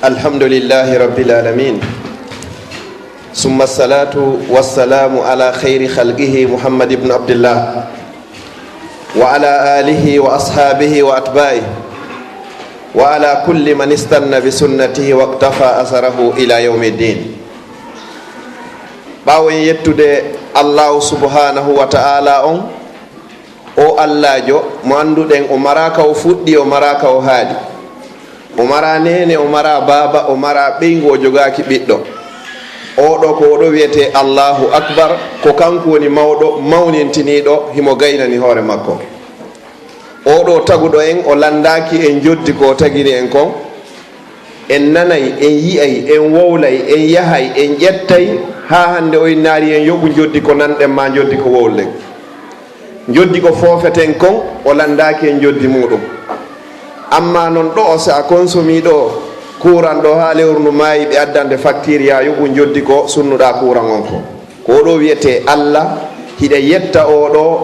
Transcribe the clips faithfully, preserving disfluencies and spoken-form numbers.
الحمد لله رب العالمين، ثم الصلاة والسلام على خير خلقه محمد بن عبد الله، وعلى آله وأصحابه وأتباعه، وعلى كل من استن بسنته واقتفى أثره إلى يوم الدين. Ɓaawo en yettude Allahu subhanahu wa ta'ala on, o Allaajo mo annduɗen, o maraa ka o fuɗɗi, o maraa ka o haaɗi. O maraa neene, o maraa baaba, o maraa ɓeyngu, o jogaaki ɓiɗɗo. Oo ɗoo ko oo ɗoo wiyetee Allahu Akbar, ko kanko woni mawɗo, mawnintiniiɗo, himo gaynani hoore makko. Oo ɗoo taguɗo en, o lanndaaki en njoddi ko o tagini en kon. En nanay, en yi'ay, en wowlay, en yahay, en ƴettay, haa hannde o innaari en yoɓu njoddi ko nanɗen maa njoddi ko wowlɗen. Njoddi ko foofeten kon, o lanndaaki en njoddi muuɗum. Ammaa non ɗo'o, si a konsomii ɗo'o kuuran ɗoo haa lewru ndu maayi, ɓe addante faktiir, yaa yoɓu njoddi ko sunnuɗaa kuuran on kon. Ko oo ɗoo wiyetee Alla, hiɗa yetta oo ɗoo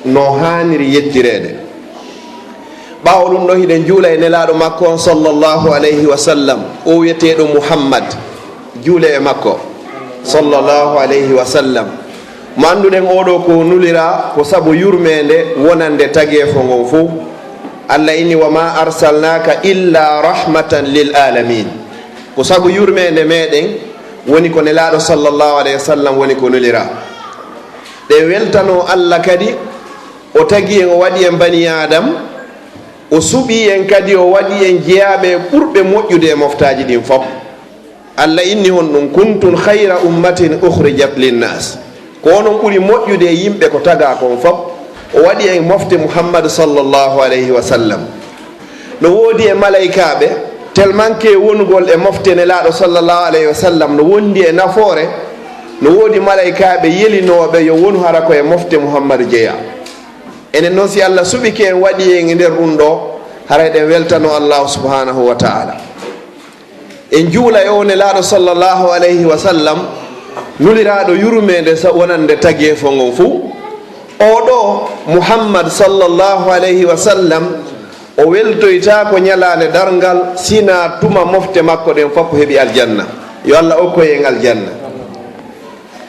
no haaniri yettireede. Ɓaawo ɗum ɗoo, hiɗen juula e Nelaaɗo makko on, sallallahu alayhi wa sallam, o wiyeteeɗo Muhammad. Juule e makko, sallallahu alayhi wa sallam. Mo annduɗen oo ɗoo ko nuliraa, ko sabu yurmeende wonande tageefo ngon fow. Alla inni: "Wa ma arsalnaaka illa rahmatan lil alamin." Ko sabu yurmeende meɗen woni ko Nelaaɗo, sallallahu alayhi wa sallam, woni ko nuliraa. Ɗen weltanoo Alla kadi, o tagi en, o waɗi en bani Aadam, o suɓii en kadi, o waɗi en jeyaaɓe e ɓurɓe moƴƴude e moftaaji ɗin fof. Alla inni honɗum: "Kuntum khayra ummatin ukhrijat linnas." Ko onon ɓuri moƴƴude e yimɓe ko tagaa kon fof. O waɗi en mofte Muhammadu, sallallahu alayhi wa sallam. No woodi e malaykaaɓe, tellement que wonugol e mofte Nelaaɗo, sallallahu alayhi wa sallam, no wondi e nafoore, no woodi malaykaaɓe yelinooɓe yo wonu hara ko e mofte Muhammadu jeyaa. Enen noon, si Alla suɓike en, waɗi en e nder ɗum ɗoo, haray ɗen weltano Allahu subhanahu wa ta'ala. En juula e oo Nelaaɗo, sallallahu alayhi wa sallam, nuliraaɗo yurmeende sa-, wonande tageefo ngon fuu. Oo ɗoo Muhammad, sallallahu alayhi wa sallam, o weltoytaako ñalaande darngal, sinaa tuma mofte makko ɗen fof heɓi aljanna. Yo Alla okkoy en aljanna.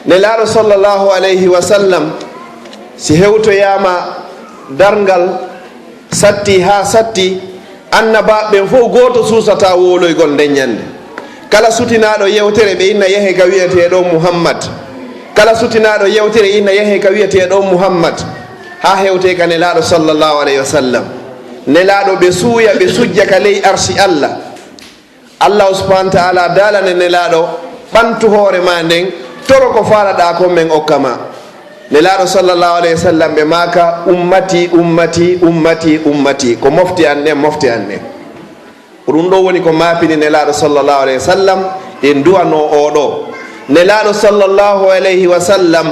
Nelaaɗo, sallallahu alayhi wa sallam, si hewtoyaama darngal, satti haa satti, annabaaɓe ɓen fof gooto suusataa wowloygol nden ñannde. Kala sutinaaɗo yewtere, ɓe inna: "Yahee ka wi'eteeɗo Muhammad." Kala sutinaaɗo yewtere, inna: "Yahee ka wi'eteeɗo Muhammad." Haa hewtee ka Nelaaɗo, sallallahu alayhi wa sallam. Nelaaɗo ɓe suuya, ɓe sujja ka ley arsi Alla. Allahu subhanahu wa ta'ala daalane Nelaaɗo: "Ɓantu hoore maa nden, toro ko faalaɗaa kon, men okka ma." Nelaaɗo, sallallahu alayhi wa sallam, ɓe maaka: "Ummati, ummati, ummati, ummati." Ko mofte an ɗen, mofte an ɗen. Ko ɗum ɗoo woni ko maapini Nelaaɗo, sallallahu alayhi wa sallam, en duwanoo oo ɗoo. Nelaaɗo, sallallahu alayhi wa sallam,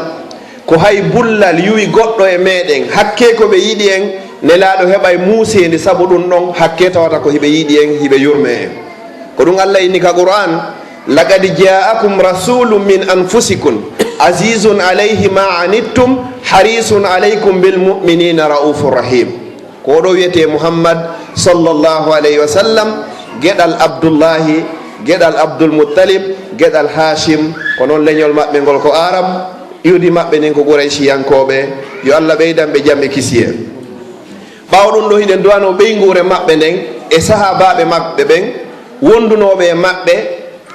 ko hay bullal yuwi goɗɗo e meɗen, hakkee ko ɓe yiɗi en, Nelaaɗo heɓay muuseendi sabu ɗum ɗon, hakkee tawata ko hiɓe yiɗi en, hiɓe yurmee en. Ko ɗum Alla inni ka Qur'aan: "Laqad jaa'akum rasuulun min anfusikum, aziizun alayhi ma anittum, hariisun alaykum bil mu'miniina ra'uufur rahiim." Ko oo ɗoo wiyetee Muhammad, sallallahu alayhi wa sallam, geɗal Abdullahi, geɗal Abdul Muttalib, geɗal Haashim, ko noon leñol maɓɓe ngol ko Arab, iwdi maɓɓe ndin ko Qurayshiyankooɓe, yo Alla ɓeydan ɓe jam e kisiyee. Ɓaawo ɗum ɗoo, hiɗen duwanoo ɓeynguure maɓɓe nden e sahaabaaɓe maɓɓe ɓen, wondunooɓe e maɓɓe,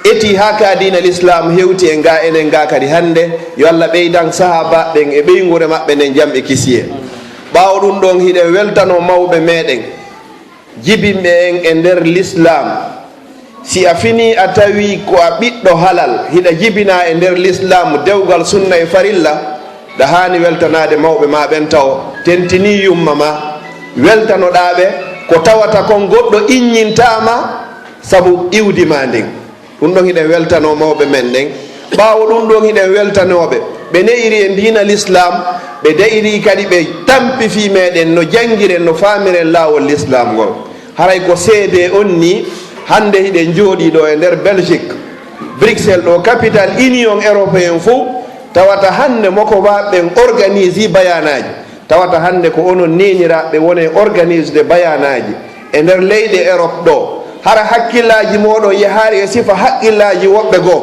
eti haa ka diina Lislaam hewti e nga enen nga kadi hannde, yo Alla ɓeydan sahaabaaɓe ɓen e ɓeynguure maɓɓe nden jam e kisiyee. Ɓaawo ɗum ɗon, hiɗen weltanoo mawɓe meɗen, jibinɓe en e nder Lislaam. Si a finii a tawii ko a ɓiɗɗo halal, hiɗa jibinaa e nder Lislaam, dewgal sunna e farilla, ɗa haani weltanaade mawɓe maa ɓen tawo, tentinii yumma maa, weltanoɗaa ɓe, ko tawata kon goɗɗo iññintaa ma sabu iwdi maa ndin. Ɗum ɗon hiɗen weltanoo mawɓe men ɓen. Ɓaawo ɗum ɗon hiɗen weltanoo ɓe. Ɓe ne'iri en diina Lislaam, ɓe da'irii kadi ɓe tampi fii meɗen no janngiren, no faamiren laawol Lislaam ngol. Haray ko seedee on nii, hannde hiɗen jooɗii ɗoo e nder Belgique, Bruxelles ɗoo, capitale Union Européen fow, tawata hannde mokobaaɓe ɓen organisii bayaanaaji. Tawata hannde ko onon neeniraaɓe woni e organisude bayaanaaji e nder leyɗe Europe ɗoo, Hara hakkillaaji mooɗon yahaali e sifa hakkillaaji woɓɓe goo,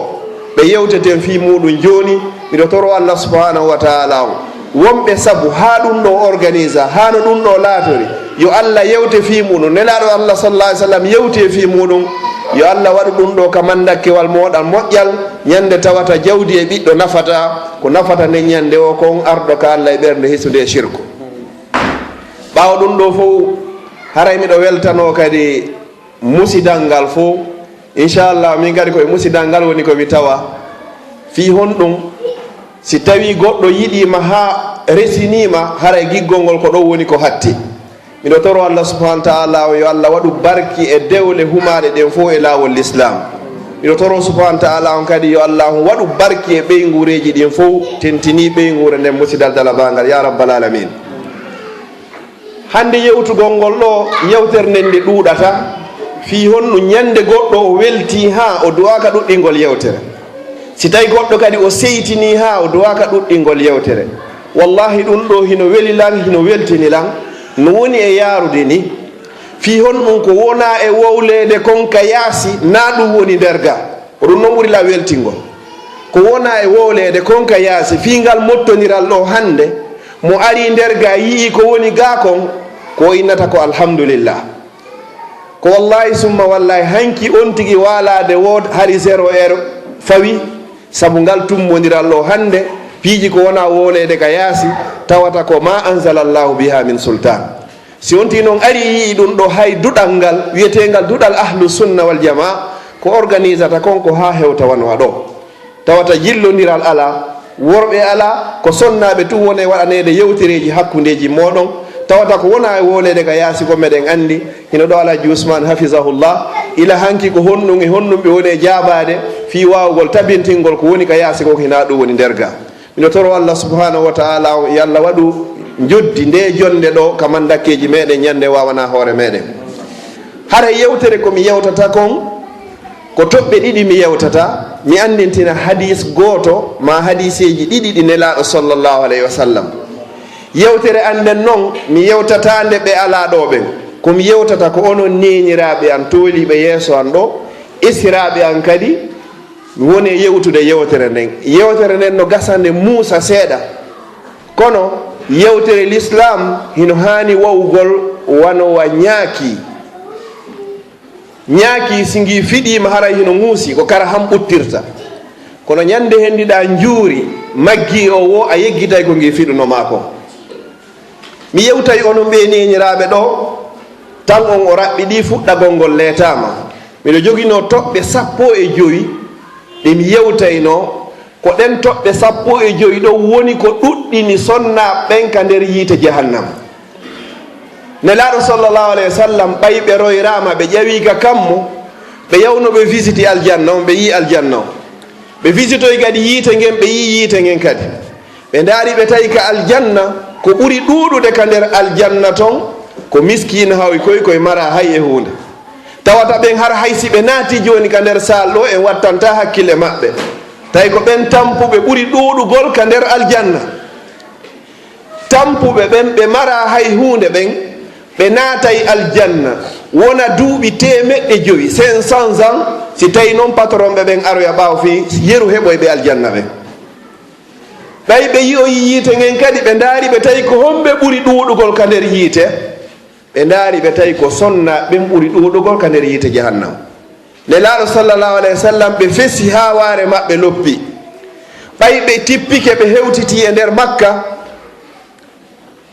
ɓe yewteten fii muuɗum jooni. Miɗo toro Allah subhanahu wa ta'ala on, wonɓe sabu haa ɗum ɗoo organisa, haa no ɗum ɗoo laatori, yo Allah yewte fii muuɗum. Nelaaɗo Allah sallallahu alaihi wasallam yewti e fii muuɗum. Yo Allah waɗu ɗum ɗoo ka mandakkewal mooɗal moƴƴal, ñande tawata jawdi e ɓiɗɗo nafata, ko nafata nden ñande o kon arɗo ka Allah e ɓernde hisunde e shirku. Ɓaawo ɗum ɗoo fow, haray miɗo weltanoo kadi musidal ngal fow. Inchallah, min kadi koye musidal ngal woni ko mi tawa. Fii honɗum? Si tawii goɗɗo yiɗiima haa resiniima, haray giggol ngol ko ɗon woni ko hatti. Miɗo toro Allah subhanahu wa ta'ala on, yo Allah waɗu barki e dewle humaaɗe ɗen fow e laawol Lislaam. Miɗo toro subhanahu wa ta'ala on kadi, yo Allah on waɗu barki e ɓeynguureeji ɗin fow, tentinii ɓeynguure nden musidal dalabangal, ya rabbal alamin. Hannde yewtugol ngol ɗoo, yewtere nden nde ɗuuɗata, fii honɗum ñande goɗɗo o weltii haa o duwaaka ɗuɗɗingol yewtere. Si tawii goɗɗo kadi o seytinii haa o duwaaka ɗuɗɗingol yewtere. Wallahi ɗum ɗoo hino weli lan, hino weltini lan, no woni e yaarude ni. Fii honɗum ko wonaa e wowleede kon ka yaasi, naa ɗum woni nder ga. Ko ɗum non ɓuri lan weltingol. Ko wonaa e wowleede kon ka yaasi, fii ngal mottoniral ɗoo hannde, mo arii nder ga yi'ii ko woni ga kon, ko o innata ko alhamdulillah. Ko wallahi summa wallahi hanki on tigi waalaade wood hari zéro heure fawi, sabu ngal tummbondiral ɗoo hannde, piiji ko wonaa wowleede ka yaasi, tawata ko ma anzalallahu biha min sultan. Si on tigi non arii yi'ii ɗum ɗoo hay duɗal ngal, wiyeteengal duɗal ahlu sunna wal jamaa, ko organisata kon ko haa hewta wano ɗoo. Tawata jillondiral alaa, worɓe alaa, ko sonnaaɓe tun woni e waɗaneede yewtereeji hakkundeeji mooɗon, tawata ko wonaa e wowleede ka yaasi ko meɗen anndi, hino ɗoo Alhaji Usman hafizahullah, ila hanki ko honɗum e honɗum ɓe woni e jaabaade fii waawugol tabintingol ko woni ka yaasi kon, hinaa ɗum woni nder ga. Miɗo toro Allah subhanahu wa ta'ala on, yo Allah waɗu njoddi ndee jonnde ɗoo ka mandakkeeji meɗen ñande waawanaa hoore meɗen. Hara yewtere ko mi yewtata kon, ko toɓɓe ɗiɗi mi yewtata, mi anndintina hadiis gooto maa hadiiseeji ɗiɗi ɗi Nelaaɗo sallallahu alayhi wa sallam. Yewtere an nden non, mi yewtataa nde ɓe alaa ɗoo ɓen. Ko mi yewtata ko onon neñiraaɓe an tooliiɓe yeeso an ɗoo, esiraaɓe an kadi, mi woni e yewtude yewtere nden. Yewtere nden no gasa nde muusa seeɗa. Kono yewtere Lislaam hino haani wa'ugol wano wa ñaaki. Ñaaki, si ngi fiɗiima, haray hino muusi, ko kara han ɓuttirta. Kono ñande hendiɗaa njuuri, maggi o wo, a yeggitay ko ngi fiɗuno maa kon. Mi yewtay onon ɓee neñiraaɓe ɗoo, tan on o raɓɓiɗii fuɗɗagol ngol leetaama. Miɗo joginoo toɓɓe sappo e jowi ɗe mi yewtaynoo. Ko ɗen toɓɓe sappo e jowi ɗon woni ko ɗuɗɗini sonnaaɓe ɓen ka nder yiite jahannama. Nelaaɗo sallallahu alayhi wa sallam, ɓay ɓe royraama, ɓe ƴawii ka kammu, ɓe yawno ɓe visiti aljanna on, ɓe yii aljanna on. Ɓe visitoyi kadi yiite ngen, ɓe yii yiite ngen kadi. Ɓe ndaari, ɓe tawi ka aljanna, ko ɓuri ɗuuɗude ka nder aljanna ton, ko miskiina hawi koy koy mara hay e huunde. Tawata ɓen har hay si ɓe naati jooni ka nder saal ɗoo, en wattantaa hakkille maɓɓe. Tawi ko ɓen tampuɓe ɓuri ɗuuɗugol ka nder aljanna. Tampuɓe ɓen ɓe mara hay huunde ɓen, ɓe naatay aljanna, wona duuɓi teemeɗɗe jowi, cinq cents ans, si tawi non patronɓe ɓen aroya ɓaawo fii yeru heɓoyɓe aljanna ɓen. Ɓay ɓe yi'oyi yiite ngen kadi, ɓe ndaari, ɓe tawi ko homɓe ɓuri ɗuuɗugol ka nder yiite? Ɓe ndaari, ɓe tawi ko sonnaaɓe ɓen ɓuri ɗuuɗugol ka nder yiite jahannama. Nelaaɗo sallallahu alayhi wa sallam, ɓe fesi haa waare maɓɓe loppi. Ɓay ɓe tippike, ɓe hewtiti e nder Makka,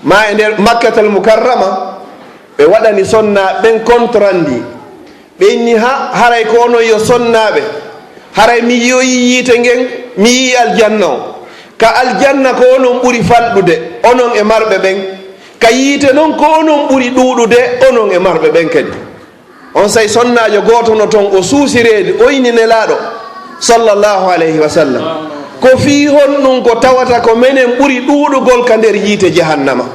maa e nder Makkatal Mukarrama, ɓe waɗani sonnaaɓe ɓen compte rendu. Ɓe inni, ha, haray ko onon yo sonnaaɓe, haray mi yi'oyi yiite ngen, mi yi'i aljanna on. Ka aljanna ko onon ɓuri fanɗude, onon e marɓe ɓen. Ka yiite non ko onon ɓuri ɗuuɗude, onon e marɓe ɓen kadi. Onsay sonnaajo gooto no ton, o suusi reedu, o inni Nelaaɗo, sallallahu alayhi wa sallam, ko fii honɗun ko tawata ko menen ɓuri ɗuuɗugol ka nder yiite jahannama?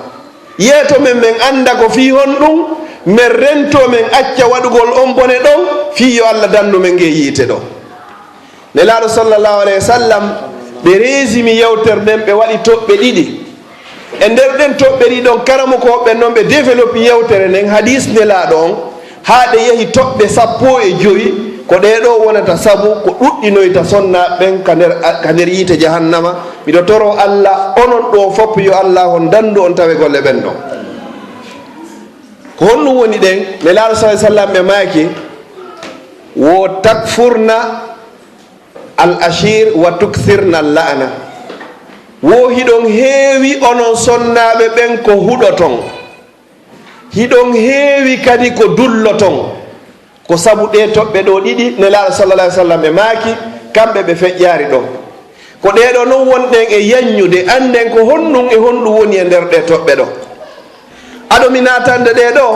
Yeeto men, men annda ko fii honɗun, men rentoo, men acca waɗugol on bone ɗon, fii yo Alla dandu men ngee yiite ɗoo. Nelaaɗo sallallahu alayhi wa sallam, ɓe reesimi yewtere nden, ɓe waɗi toɓɓe ɗiɗi. E nder ɗen toɓɓe ɗiɗi ɗon, karamokooɓe ɓen non ɓe développe yewtere nden, hadiis Nelaaɗo on, haa ɗe yahi toɓɓe sappo e jowi, ko ɗee ɗoo wonata sabu ko ɗuɗɗinoyta sonnaaɓe ɓen ka nder, ka nder yiite jahannama. Miɗo toroo Alla, onon ɗoo fof yo Alla on danndu on tawe golle ɓen ɗon. Ko honɗum woni ɗen? Nelaaɗo sallallahu alaihi wasallam ɓe maaki, wo takfurna al ashir wa tukthirna al la'na. Wo hiɗon heewi onon sonnaaɓe ɓen ko huɗoton. Hiɗon heewi kadi ko dulloton. Ko sabu ɗee toɓɓe ɗoo ɗiɗi, Nelaaɗo sallallahu alaihi wasallam ɓe maaki, kamɓe ɓe feƴƴaari ɗoo. Ko ɗee ɗoo non wonɗen e yaññude, annden ko honɗum e honɗum woni e nder ɗee toɓɓe ɗoo. Ado mi naatande ɗee ɗoo,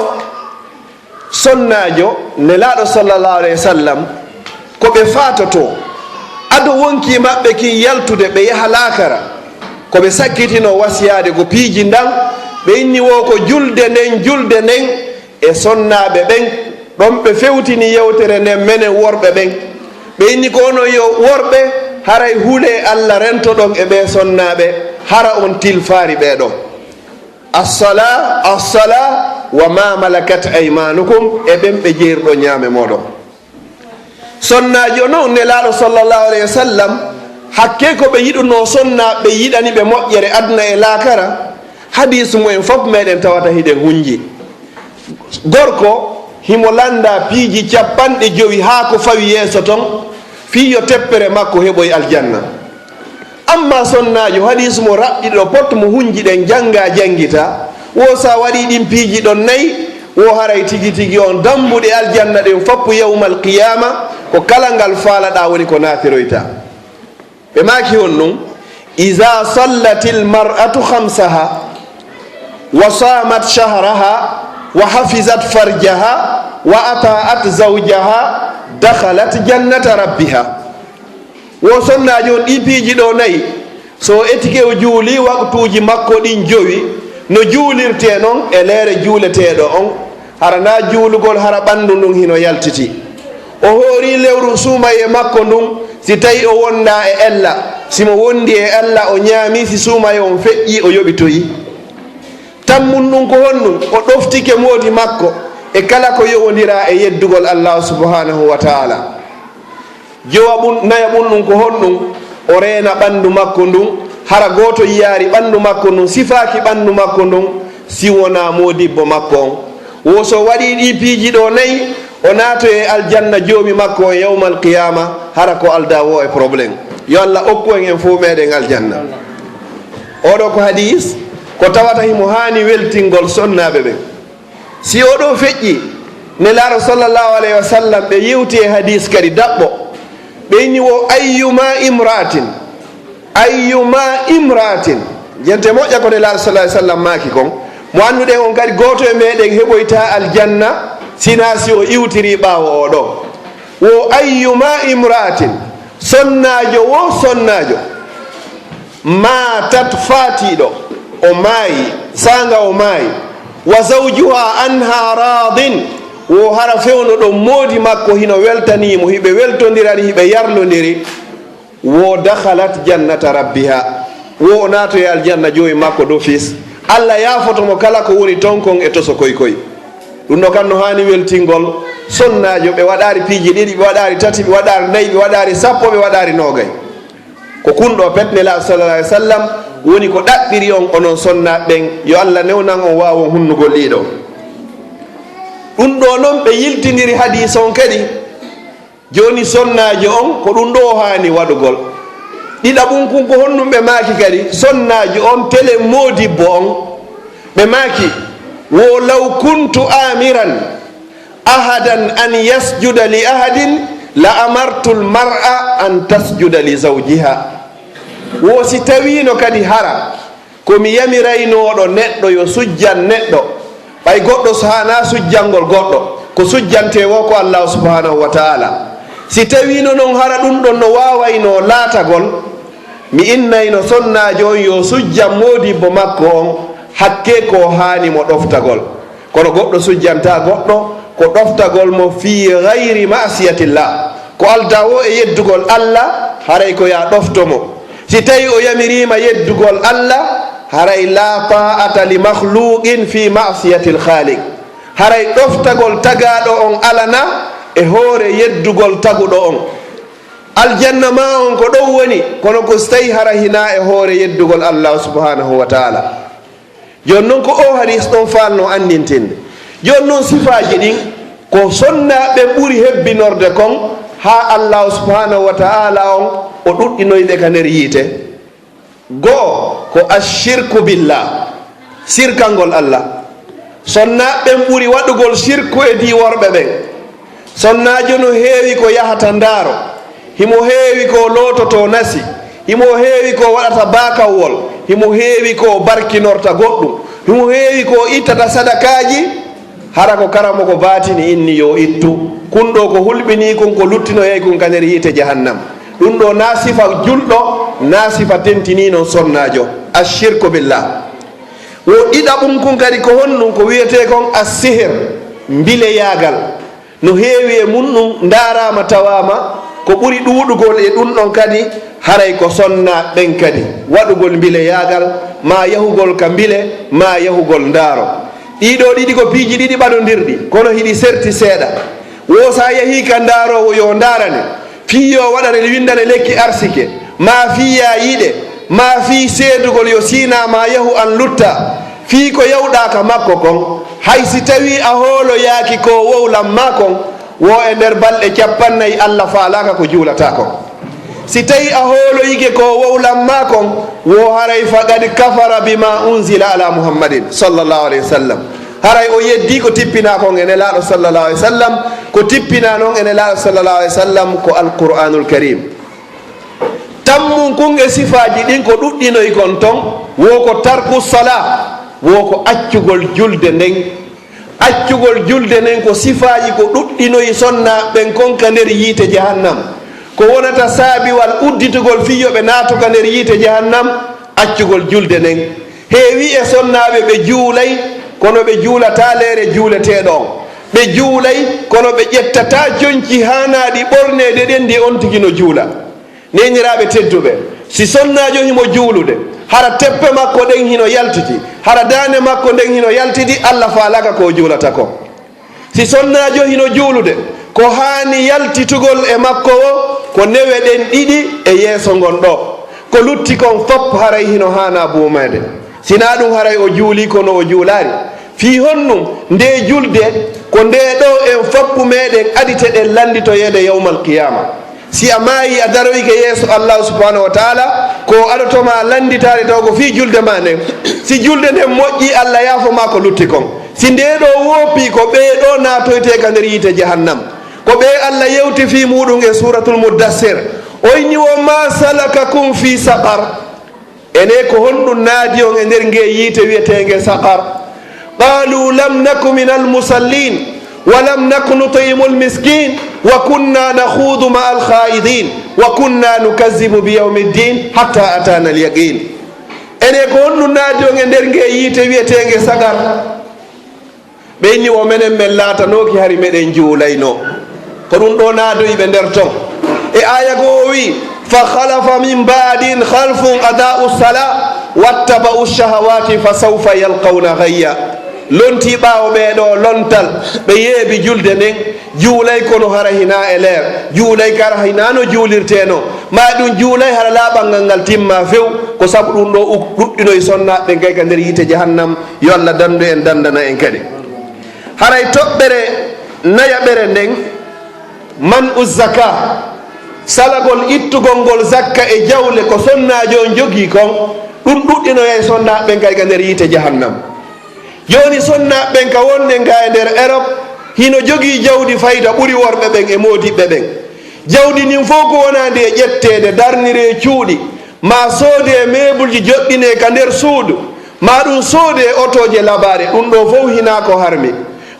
sonnaajo Nelaaɗo sallallahu alaihi wasallam, ko ɓe faatotoo. Ado wonkii maɓɓe kin yaltude, ɓe yaha laakara, ko ɓe sakkitinoo wasiyaade ko piiji ndan, ɓe inni wo ko julde nden, julde nden, e sonnaaɓe ɓen. Ɗon ɓe fewtini yewtere nden, menen worɓe ɓen. Ɓe inni ko onon yo worɓe, haray hulee Alla rentoɗon e ɓee sonnaaɓe, hara on tilfaari ɓee ɗoo. Assala, assala, wa ma malakat aymanukum, e ɓen ɓe jeerɗo ñaame mooɗon. Sonnaajo non Nelaaɗo sallallahu alaihi wasallam, hakkee ko ɓe yiɗunoo sonnaaɓe, ɓe yiɗani ɓe moƴƴere aduna e laakara. Hadiisu mumen fof meɗen tawata hiɗen hunji. Gorko himo lannda piiji capanɗe jowi haa ko fawi yeeso ton, fii yo teppere makko heɓoy aljanna. Amma sonnaajo, hadiisu mo raɓɓiɗo pot mo hunji ɗen, jannga janngita, wo sa waɗii ɗin piiji ɗon nayi, wo haray tigi tigi on dammbuɗe aljanna ɗen foppu yawmal qiyaama, ko kala ngal faalaɗaa woni ko naatiroyta. Ɓe maaki honɗum? Iza sallatil mar'atu khamsaha, wa samat shahraha, wa hafizat farjaha, wa ata'at zawjaha, dakhalat jannata rabbiha. Wo sonnaajo on ɗii piiji ɗoo nayi, so o etike o juulii waqtuuji makko ɗin jowi, no juulirtee non e leere juuleteeɗo on, hara naa juulugol, hara ɓanndu ndun hino yaltiti. O hoorii lewru suumayee makko ndun, si tawii o wondaa e ella, si mo wondi e ella, o ñaamii, si suumayee on feƴƴii, o yoɓitoyii. Tammun ɗun ko honɗum? O ɗoftike moodi makko e kala ko yowondiraa e yeddugol Allaahu subhaanahu wa ta'aala. Jowaɓun, nayaɓun ɗun ko honɗum? O reena ɓanndu makko ndun, hara gooto yiyaari ɓanndu makko ndun, sifaaki ɓanndu makko ndun, si wonaa moodibbo makko on. Wo so waɗii ɗii piiji ɗoo nayi, o naatoyay aljanna Joomi makko on yawmal qiyaama, hara ko aldaa woo e problème. Yo Alla okku en, en fow meɗen aljanna. Oo ɗoo ko hadiis ko tawata himo haani weltingol sonnaaɓe ɓen. Si oo ɗoo feƴƴii, Nelaaɗo sallallahu alayhi wa sallam, ɓe yewti e hadiis kadi daɓɓo. Ɓe inni wo, ayyuma imra'atin, ayyuma imra'atin. Jente moƴƴa ko Nelaaɗo sallallahu alayhi wa sallam maaki kon. Mo annduɗen on kadi, gooto e meɗen heɓoytaa aljanna, sinaa si o iwtirii ɓaawo oo ɗoo. Wo, ayyuma imra'atin, sonnaajo wo sonnaajo, maatat, faatiiɗo, o maayi, saanga o maayi, wa zawjuha anha raadin, wo hara fewndo ɗon moodi makko hino weltanii mo, hiɓe weltondirani, hiɓe yarlondiri, wo dakhalat jannata rabbiha, wo o naatoyay aljanna Joomi makko d'office. Alla yaafoto mo kala ko woni ton kon e toso koy koy. Ɗum ɗoo kan no haani weltingol sonnaajo, ɓe waɗaari piiji ɗiɗi, ɓe waɗaari tati, ɓe waɗaari nayi, ɓe waɗaari sappo, ɓe waɗaari noogay. Ko kun ɗoo pet Nelaaɗo sallallahu alayhi wa sallam woni ko ɗaɓɓiri on, onon sonnaaɓe ɓen, yo Alla newnan on waawon hunnugol ɗii ɗoo. Ɗum ɗoo non ɓe yiltindiri hadiis on kadi. Jooni sonnaajo on, ko ɗum ɗoo o haani waɗugol. Ɗiɗaɓun kun ko honɗum ɓe maaki kadi? Sonnaajo on, tele moodibbo on. Ɓe maaki, wo, law kuntu amiran ahadan an yasjuda li ahadin la amartul mar'a an tasjuda li zawjiha. Wo si tawiino kadi hara ko mi yamiraynooɗo neɗɗo yo sujjan neɗɗo, ɓay goɗɗo so haanaa sujjangol goɗɗo, ko sujjantee woo ko Allaahu subhaanahu wa ta'aala. Si tawiino non hara ɗum ɗon no waawaynoo laatagol, mi innayno sonnaajo on yo sujjan moodibbo makko on, hakkee ko haani mo ɗoftagol. Kono goɗɗo sujjantaa goɗɗo, ko ɗoftagol mo fii gayri ma'siyatillah. Ko aldaa woo e yeddugol Alla, haray ko yaa ɗofto mo. Si tawii o yamiriima yeddugol Alla, haray laa ta'ata li makhluqin fii ma'siyatil khaliq. Haray ɗoftagol tagaaɗo on alana e hoore yeddugol taguɗo on. Aljanna maa on ko ɗon woni, kono ko si tawii hara hinaa e hoore yeddugol Allaahu subhaanahu wa taala. Jooni non ko oo hadiis ɗon faalnoo anndintinde. Jooni non sifaaji ɗin ko sonnaaɓe ɓuri hebbinorde kon haa Allaahu subhaanahu wa taala on o ɗuɗɗinoyi ɓe ka nder yiite. Goo ko ashirku billah, sirkangol Alla. Sonnaaɓe ɓen ɓuri waɗugol sirku e dii worɓe ɓen. Sonnaajo no heewi ko yahata ndaaro, himo heewi ko loototoo nasi, himo heewi ko waɗata baakawwol, himo heewi ko barkinorta goɗɗum, himo heewi ko ittata sadakaaji. Hara ko karamoko baatini inni yo ittu. Kun ɗoo ko hulɓinii kun, ko luttinoyay kun ka nder yiite jahannam. Ɗun ɗoo naa sifa julɗo, naa sifa tentinii non sonnaajo. Ashirku billah. Wo ɗiɗaɓun kun kadi ko honɗun? Ko wi'etee kon assihir, mbileyaagal. No heewi e mun ɗun ndaaraama tawaama, ko ɓuri ɗuuɗugol e ɗun ɗon kadi, haray ko sonnaaɓe ɓen kadi. Waɗugol mbileyaagal, maa yahugol ka mbile, maa yahugol ndaaro. Ɗii ɗoo ɗiɗi ko piiji ɗiɗi ɓadondirɗi, kono hiɗi serti seeɗa. Woo si a yahii ka ndaaroowo yo ndaarane, fii yo waɗane, windane lekki arsike, maa fii yaa yiɗe, maa fii seedugol yo siinaa maa yahu an lutta, fii ko yawɗaa ka makko kon, hay si tawii a hooloyaaki ko wowlan maa kon, woo e nder balɗe cappannayi Alla faalaaka ko juulataa kon. Si tawii a hooloyike ko wowlan maa kon, woo haray faqad kafara bima unzila ala Muhammadin sallallahu alayhi wa sallam. Haray o yeddii ko tippinaa kon e Nelaaɗo sallallahu alayhi wa sallam, ko tippinaa non e Nelaaɗo sallallahu alayhi wa sallam ko Alqur'aanul Kariim. Tammun kun e sifaaji ɗin ko ɗuɗɗinoyi kon ton, woo ko tarku salaa, woo ko accugol julde nden. Accugol julde nden ko sifaaji ko ɗuɗɗinoyi sonnaaɓe ɓen kon ka nder yiite jahannam. Ko wonata saabiwal udditugol fii yo ɓe naatu ka nder yiite jahannam, accugol julde nden. Heewii e sonnaaɓe ɓe juulay, kono ɓe juulataa leere juuleteeɗo on. Ɓe juulay, kono ɓe ƴettataa conci haanaaɗi ɓorneede ɗen, nde on tigi no juula. Neeniraaɓe tedduɓe, si sonnaajo himo juulude, hara teppe makko ɗen hino yaltiti, hara daande makko nden hino yaltiti, Alla faalaaka ko o juulata kon. Si sonnaajo hino juulude, ko haani yaltitugol e makko woo ko newe ɗen ɗiɗi e yeeso ngon ɗoo. Ko lutti kon fow haray hino haanaa buumeede. Si naa ɗun haray o juulii kono o juulaali. Fii honɗun? Ndee julde ko ndee ɗoo en fow meɗen aditeɗen lannditoyeede yawmal qiyaama. Si a maayii a daroyike yeeso Allaahu subhaanahu wa taala, ko o adotoo maa lannditaade taw ko fii julde maa nden. Si julde nden moƴƴii, Alla yaafo maa ko lutti kon. Si ndee ɗoo woopii, ko ɓee ɗoo naatoytee ka nder yiite jahannam. Ko ɓee Alla yewti fii muuɗun e Suuratul Muddassir. O inni wo, "Ma salakakum fii saqar?" Ene ko honɗun naadi on e nder ngee yiite wi'eteenge saqar? Qaalu lam naku minal musalliin, wa lam naku nut'imul miskiin, wa kunna nakhuudu ma'al khaa'idiin, wa kunna nukazzibu bi yawmiddiin, hatta ataanal yaqiin. Ene ko honɗun naadi on e nder ngee yiite wi'eteenge saqar? Ɓe inni, "Wo menen men laatanooki hari meɗen juulaynoo." Ko ɗun ɗoo naadoyi ɓe nder ton. E aaya goo o wi'i, "Fa khalafa min ba'dihim khalfun adaa'u salaa wattaba'u shahawaati fa sawfa yalqawna ghayya." Lontii ɓaawo ɓee ɗoo lontal, ɓe yeebi julde nden, juulay kono hara hinaa e leer, juulay ka hara hinaa no juulirtee non, maa ɗun juulay hara laaɓal ngal ngal timmaa few, ko sabu ɗun ɗoo u-, ɗuɗɗinoyi sonnaaɓe ɓen kay ka nder yiite jahannam. Yo Alla danndu en, danndana en kadi. Haray toɓɓere nayaɓere nden, man'u zaka, salagol ittugol ngol zakka e jawle ko sonnaajo on jogii kon, ɗun ɗuɗɗinoyay sonnaaɓe ɓen kay ka nder yiite jahannam. Jooni sonnaaɓe ɓen ka wonɗen ka e nder Erop, hino jogii jawdi fayda ɓuri worɓe ɓen e moodiɓɓe ɓen. Jawdi ndin fow ko wonaandi e ƴetteede, darniree cuuɗi, maa soodee meebulji joɗɗinee ka nder suudu, maa ɗun soodee otooje labaare, ɗun ɗoo fow hinaa ko harmi.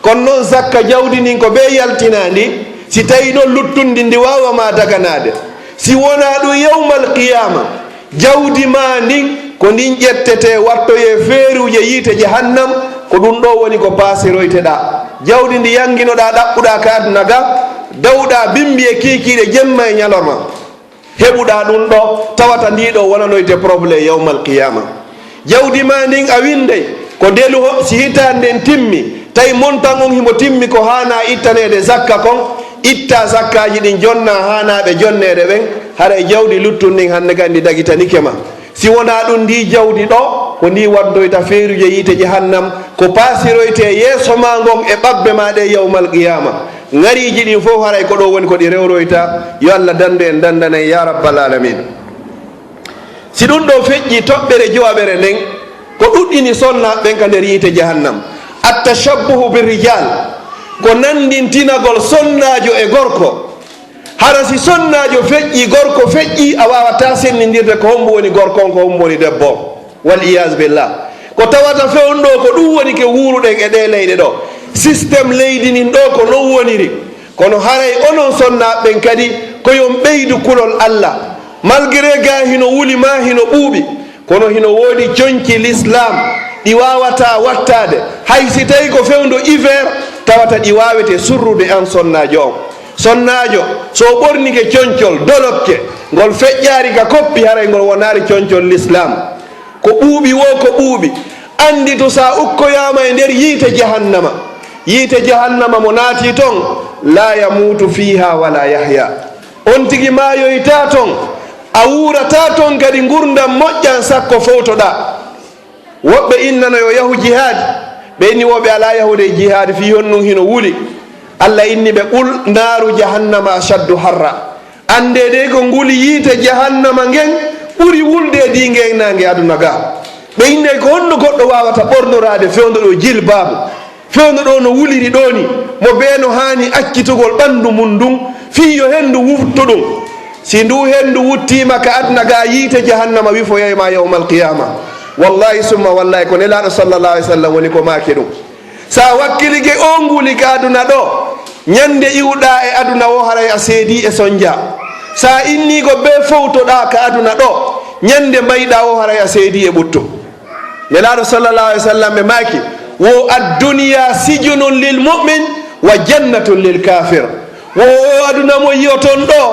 Kono non zakka jawdi ndin ko bee yaltinaa ndi, si tawii ɗon luttundi ndi waawa maa daganaade. Si wonaa ɗun yawmal qiyaama, jawdi maa ndin ko ndin ƴettetee wattoyee feeruuje yiite jahannam, ko ɗun ɗoo woni ko paasiroyteɗaa. Jawdi ndi yannginoɗaa ɗaɓɓuɗaa ka aduna ga, dawɗaa bimbi e kiikiiɗe jemma e ñalorma. Heɓuɗaa ɗun ɗoo, tawata ndii ɗoo wonanoyte problème yawmal qiyaama. Jawdi maa ndin a winnday ko delu ho-, si hitaande nden timmi, Tawi montan on himo timmi ko haana ittaneede zakka kon, itta zakkaaji ɗin jonna haanaaɓe jonneede ɓen, haray jawdi luttun ndin hannde kadi ndi dagitanike ma. Si wonaa ɗun, ndi jawdi ɗo, ko ndi waddoyta feeruuje yiite jahannam, ko paasiroytee yeeso maa ngon e ɓabbe maa ɗe yawmal qiyaama. Ŋariiji ɗin fow haray ko ɗo woni ko ɗi rewroyta. Yo Allah dandu en, dandana en, ya rabbal alamin. Si ɗun ɗoo feƴƴii, toɓɓere jowaɓere nden, ko ɗuɗɗini sonnaaɓe ɓen ka nder yiite jahannam. Attashabbuhu birrijal, ko nandintinagol sonnaajo e gorko. Hara si sonnaajo feƴƴii, gorko feƴƴii, a waawataa sennindirde ko hombo woni gorko on, ko hombo woni debbo on. Wal iyaazu billah. Ko tawata fewndo ko ɗun woni ke wuuruɗen e ɗee leyɗe ɗoo. Système leydi ndin ɗoo ko non woniri. Kono haray onon sonnaaɓe ɓen kadi, ko yo on ɓeydu kulol Allah. Malgré ga hino wuli maa hino ɓuuɓi, kono hino woodi conci l'islam ɗi waawataa wattaade, hay si tawi ko fewndo hiver, tawata ɗi waawete surrude an sonnaajo on. Sonnaajo, so o ɓornike concol dolokke, ngol feƴƴaari ka koppi, haray ngol wonaali concol l'islam. Ko ɓuuɓi woo ko ɓuuɓi, anditu sa ukkoyaama e nder yiite jahannama. Yiite jahannama mo naati ton, la yamuutu fiiha wala yahya. On tigi maayoytaa ton, a wuurataa ton kadi ngurndan moƴƴan sakko fowtoɗaa. Woɓɓe innano yo yahu jihaadi, ɓe inni wo ɓe alaa yahude e jihaadi fii honɗun hino wuli. Allah inni ɓe, qul naaru jahannama ashaddu harra. Anndee dey ko nguli yiite jahannama ngen ɓuri wulde e diinge naange aduna ga. Ɓe innay ko honno goɗɗo waawata ɓornoraade fewndo ɗo jilbaabu, fewndo ɗo no wuliri ɗo ni, mo bee no haani accitugol ɓanndu mun ndun fii yo henndu wuttu ɗum. Si ndu henndu wuttiima ka aduna ga, yiite jahannama wifoyay ma yawmal qiyaama. Wallahi summa wallahi ko Nelaaɗo sallallahu alaihi wasallam woni ko maaki ɗum. Sa wakkilike o nguli ka aduna ɗo, ñande iwɗa e aduna o haray a seedi e sonja. Sa inni ko be fowtoɗa ka aduna ɗo, ñande mbayɗa o haray a seedi e ɓuttu. Nelaaɗo sallallahu alaihi wasallam ɓe maaki, wo adduniya sijunun lil mu'min wa jannatun lil kafir. Wo o aduna mo yi'oton ɗo,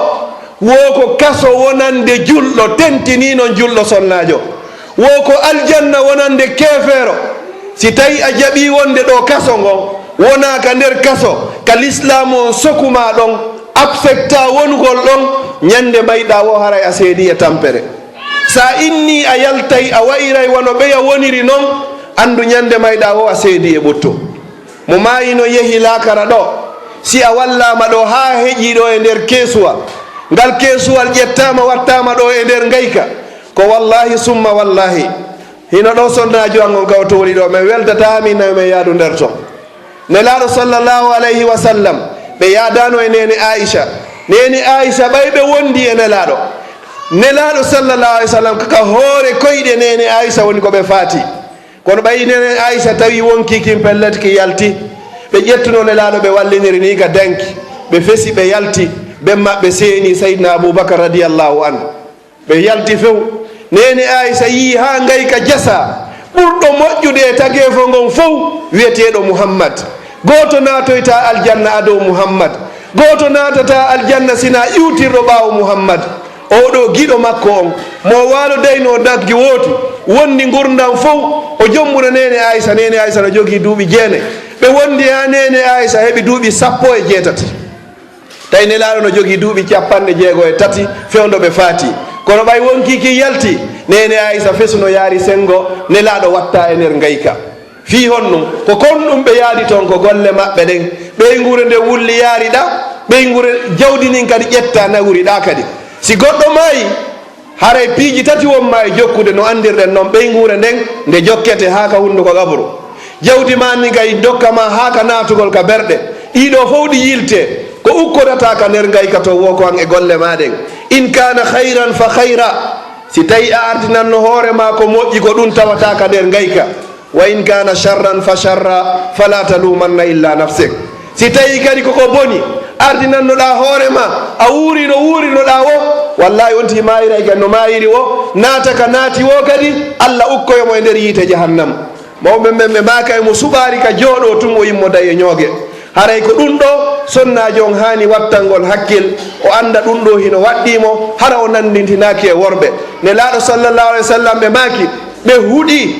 wo ko kaso wonande julɗo, tentini non julɗo sonnaajo. Wo ko aljanna wonande keefeero. Si tawi a jaɓi wonde ɗo kaso ngon, wona ka nder kaso, ka lislaamu on sokuma ɗon, accepta wonugol ɗon, ñande mbayɗa wo haray a seedi e tampere. Sa inni a yaltay, a wa'iray wano ɓeya woniri non, andu ñande mbayɗa wo a seedi e ɓuttu. Mo maayi no yehi laakara ɗo, si a wallaama ɗo haa heƴii ɗo e nder keesuwal, ngal keesuwal ƴettaama wattaama ɗo e nder ngayka, ko wallahi summa wallahi, hino ɗo sonnaajo an on ka o tooli ɗo, men weltataa min nayo men yaadu nder ton. Nelaaɗo sallallahu alayhi wa sallam, ɓe yaadaano e neene Aisha. Neene Aisha ɓay ɓe wondi e Nelaaɗo. Nelaaɗo sallallahu alayhi wa sallam ka hoore koyɗe neene Aisha woni ko ɓe faati. Kono ɓay neene Aisha tawi wonkii kin pellet ki yalti. Ɓe ƴettuno Nelaaɗo ɓe walliniri ni ka danki. Ɓe fesi ɓe yalti. Ɓen maɓɓe seeni Sayyidina Abubakar radiyallahu anhu. Ɓe yalti few. Neene Aisha yii haa ngayka jasa. Ɓurɗo moƴƴude e tageefo ngon fow wi'eteeɗo Muhammad. Gooto naatoyta aljanna ado Muhammad. Gooto naatata aljanna sina iwtirɗo ɓaawo Muhammad. Oo ɗoo giɗo makko on, mo o waalodaynoo nagge woote, wondi ngurndan fow, o jombuno neene Aisha. Neene Aisha no jogii duuɓi jeenay. Ɓe wondi haa neene Aisha heɓi duuɓi sappo e jeetati. Tawi Nelaaɗo no jogii duuɓi capanɗe jeego e tati fewndo ɓe faati. Kono ɓay wonkii kin yalti, neene Aisha fesuno yaari senngo, Nelaaɗo watta e nder ngayka. Fii honɗum? Ko kon ɗum ɓe yaadi toon, ko golle maɓɓe ɗen. Ɓeynguure nde wulli yaari ɗa, ɓeynguure jawdi ndin kadi ƴetta nawri ɗa kadi. Si goɗɗo maayi, haray piiji tati won ma e jokkude no anndirɗen noon, ɓeynguure nden nde jokkete haa ka hunnduko qabru. Jawdi maa ndin kay dokka ma haa ka naatugol ka berɗe. Ɗii ɗoo fow ɗi yilte, ko ukkodataa ka nder ngayka to woo ko an e golle maa ɗen. In kaana khayran fa khayra, si tawi a ardinanno hoore maa ko moƴƴi, ko ɗum tawataa ka nder ngayka. Wa in kana sharran fa sharra, fala talumanna illa nafsik. Si tawi kadi koko boni, ardinannoɗa hoore ma, a wuuri no wuurinoɗa wo, wallahi on ti maayiray kadi no maayiri wo, naata ka naati wo kadi, Allah ukkoyo mo e nder yiite jahannam. Mawɓe men ɓe maaka e mo suɓaari ka jooɗo tun o immoday e ñooge. Haray ko ɗum ɗo sonnaajo on haani wattangol hakkil, o annda ɗum ɗo hino waɗɗii mo, hara o nanndintinaaki e worɓe. Nelaaɗo sallallahu alaihi wasallam ɓe maaki, ɓe huɗi.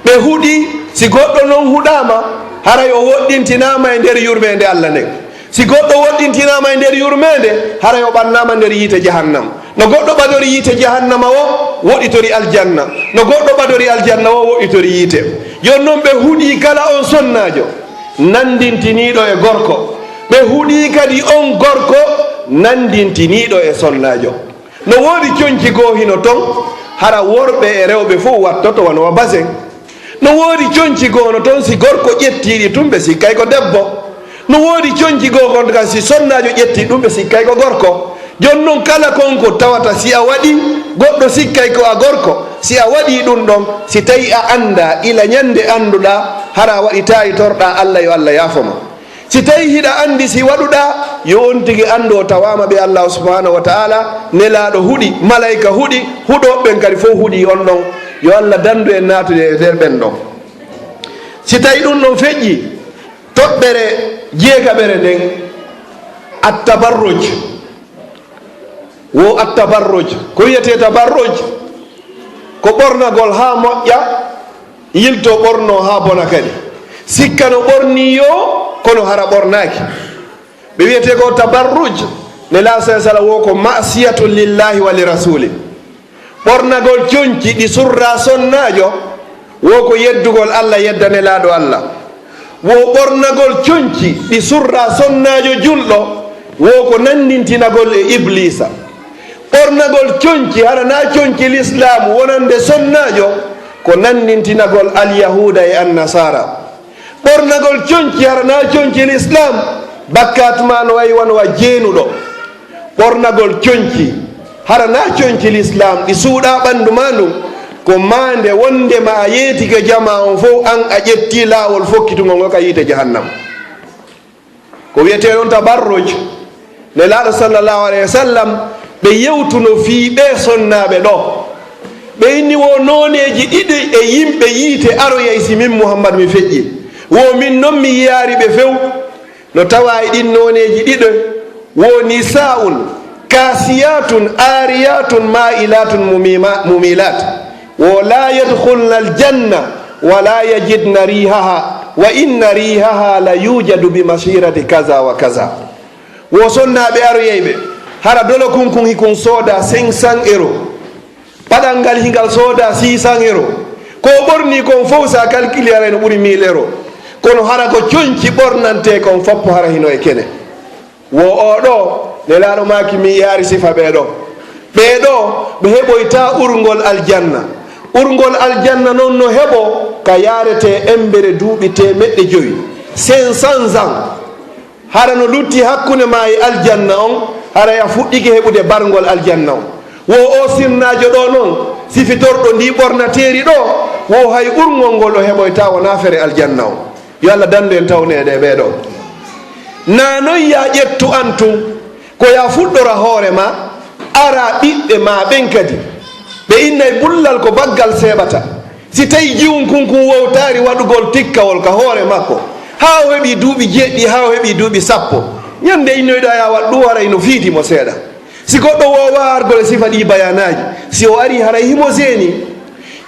Ɓe huɗi, si goɗɗo non huɗaama, Haray o woɗɗintinaama e nder yurmeende Allah nden. Si goɗɗo woɗɗintinaama e nder yurmeende, haray o ɓannaama nder yiite jahannama. No goɗɗo ɓadori yiite jahannama o, woɗɗitori aljanna. No goɗɗo ɓadori aljanna o, woɗɗitori yiite. Jooni non ɓe huɗii kala on sonnaajo nanndintiniiɗo e gorko. Ɓe huɗii kadi on gorko nanndintiniiɗo e sonnaajo. No woodi conci goo hino ton, hara worɓe e rewɓe fow wattoto wano wa basen. No woodi conci goo no ton, si gorko ƴettii ɗi tun, ɓe sikkay ko debbo. No woodi conci goo kon kan, si sonnaajo ƴettii ɗum, ɓe sikkay ko gorko. Jooni non, kala kon ko tawata, si a waɗii, goɗɗo sikkay ko a gorko. Si a waɗii ɗum ɗon, si tawii a anndaa, ila ñannde annduɗaa, hara a waɗi taayitorɗaa Allah, yo Allah yaafo ma. Si tawii hiɗa anndi si waɗuɗaa, yo on tigi anndu o tawaama ɓe Allah subhanahu wa ta'ala, nelaaɗo huɗi, malayka huɗi, huɗooɓe ɓen kadi fow huɗi on ɗon. Yo Allah danndu en naatude e nder ɓen ɗon. Si tawii ɗum ɗon feƴƴi, toɓɓere jeegaɓere nden, at-tabarruj. Wo at-tabarruj. Ko wiyetee tabarruj? Ko ɓornagol haa moƴƴa, yilto ɓorno haa bona kadi. Sikka no ɓornii yo, kono hara ɓornaaki. Ɓe wiyetee ko tabarruj, Nelaaɗo sala sala wo ko ma'siyatun lillahi wa li rasuli. Ɓornagol conci ɗi surraa sonnaajo, wo ko yeddugol Allah, yedda Nelaaɗo Allah. Wo ɓornagol conci ɗi surraa sonnaajo julɗo, wo ko nanndintinagol e Ibliisa. Ɓornagol conci, hara naa conci lislaamu wonande sonnaajo, ko nanndintinagol Alyahuuda e Annasaara. Ɓornagol conci, hara naa conci lislaam, bakkaat maa no wayi wano wa jeenuɗo. Ɓornagol conci, hara naa conci lislaam, ɗi suuɗaa ɓanndu maa ndun, ko maande wonndema a yeetike jamaa on fow, an a ƴettii laawol fokkitungol ngol ka yiite jahannama. Ko wiyetee ɗon tabarruj. Nelaaɗo sallallahu alayhi wa sallam, ɓe yewtuno fii ɓee sonnaaɓe ɗoo. Ɓe inni wo nooneeji ɗiɗi e yimɓe yiite aroyay si min Muhammad mi feƴƴii. Wo min non mi yiyaari ɓe few. No tawaa e ɗin nooneeji ɗiɗo, wo nisaa'un kaasiyatun aariyatun maa'ilatun mumima-, mumilat. Wo laa yadkhulna aljanna wa laa yajidna riihaha, wa inna riihaha la yujadu bi masirati kaza wa kaza. Wo sonnaaɓe aroyayɓe, hara dolo kun kun hikun sooda cinq cents euros. Paɗal ngal hingal sooda six cents euros. Ko o ɓornii kon fow, sa calcule, haray no ɓuri mille euros. Kono hara ko conci ɓornantee kon fow, hara hino e kene. Wo oo ɗoo, Nelaaɗo maaki, mi yaari sifa ɓee ɗoo. Ɓee ɗoo, ɓe heɓoytaa urngol aljanna. Urngol aljanna non no heɓoo ka yaaretee embere duuɓi teemeɗɗe jowi, cinq cents ans. Hara no lutti hakkunde maa e aljanna on, haray a fuɗɗike heɓude barngol aljanna on. Wo oo sonnaajo ɗoo non, sifitorɗo ndii ɓornateeri ɗoo, wo hay urngol ngol o heɓoytaa wonaa fere aljanna on. Yo Allah danndu en tawneede e ɓee ɗoo. Naa non yaa ƴettu an tun, ko yaa fuɗɗora hoore maa, ara ɓiɓɓe maa ɓen kadi. Ɓe innay bullal ko baggal seeɓata. Si tawii jiwun kun kun wowtaari waɗugol tikkawol ka hoore makko, haa o heɓii duuɓi jeeɗiɗi, haa o heɓii duuɓi sappo, ñannde innoyɗaa yaa waɗ ɗun, haray no fiiti mo seeɗa. Si goɗɗo woowaa argol e sifa ɗii bayaanaaji, si o arii haray himo seeni.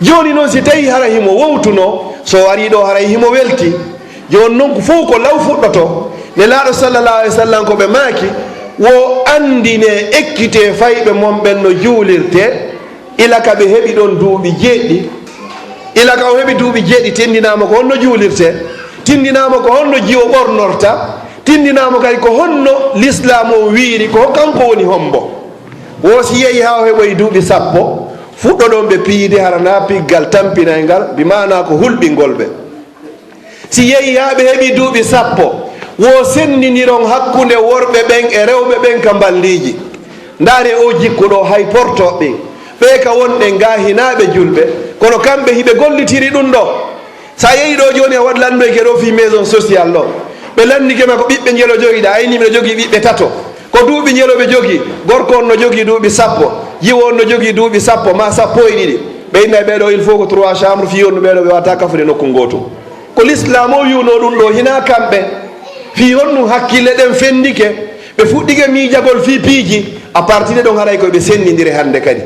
Jooni non, si tawii hara himo wowtunoo, so o arii ɗoo haray himo weltii. Jooni non, ko fow ko law fuɗɗotoo. Nelaaɗo sallallahu alayhi wa sallam ko ɓe maaki, wo anndinee, ekkitee fayɓe mon ɓen no juulirtee, ila ka ɓe heɓi ɗon duuɓi jeeɗiɗi. Ila ka o heɓi duuɓi jeeɗiɗi, tinndinaa mo ko honno juulirtee, tinndinaa mo ko honno jiwo ɓornorta, tinndinaa mo kadi ko honno lislaamu on wiiri, ko kanko woni hombo. Wo si yehi haa o heɓoyi duuɓi sappo, fuɗɗoɗon ɓe piyde, hara naa piggal tampinayngal, bi maanaa ko hulɓingol ɓe. Si yehi haa ɓe heɓi duuɓi sappo, wo senndindiron hakkunde worɓe ɓen e rewɓe ɓen ka mballiiji. Ndaaree oo jikku ɗoo, hay portooɓe ɓen, ɓee ka wonɗen gaa hinaa ɓe julɓe, kono kamɓe hiɓe gollitiri ɗun ɗoo. Sa yehi ɗoo jooni, a waɗi lanndoyke ɗoo fii maison sociale ɗoo. Ɓe lanndike ma ko ɓiɓɓe njelo jogiɗaa, a inni miɗo jogii ɓiɓɓe tato. Ko duuɓi njelo ɓe jogii, gorko on no jogii duuɓi sappo, jiwo on no jogii duuɓi sappo maa sappo e ɗiɗi. Ɓe innay ɓee ɗoo, il faut ko trois chambres, fii honɗun ɓee ɗoo ɓe waawataa kafude nokku ngootu. Ko lislaam o wi'unoo ɗun ɗoo, hinaa kamɓe. Fii honɗun hakkille ɗen fenndike, ɓe fuɗɗike miijagol fii piiji, à partir de ɗon haray ko ɓe senndindire hannde kadi.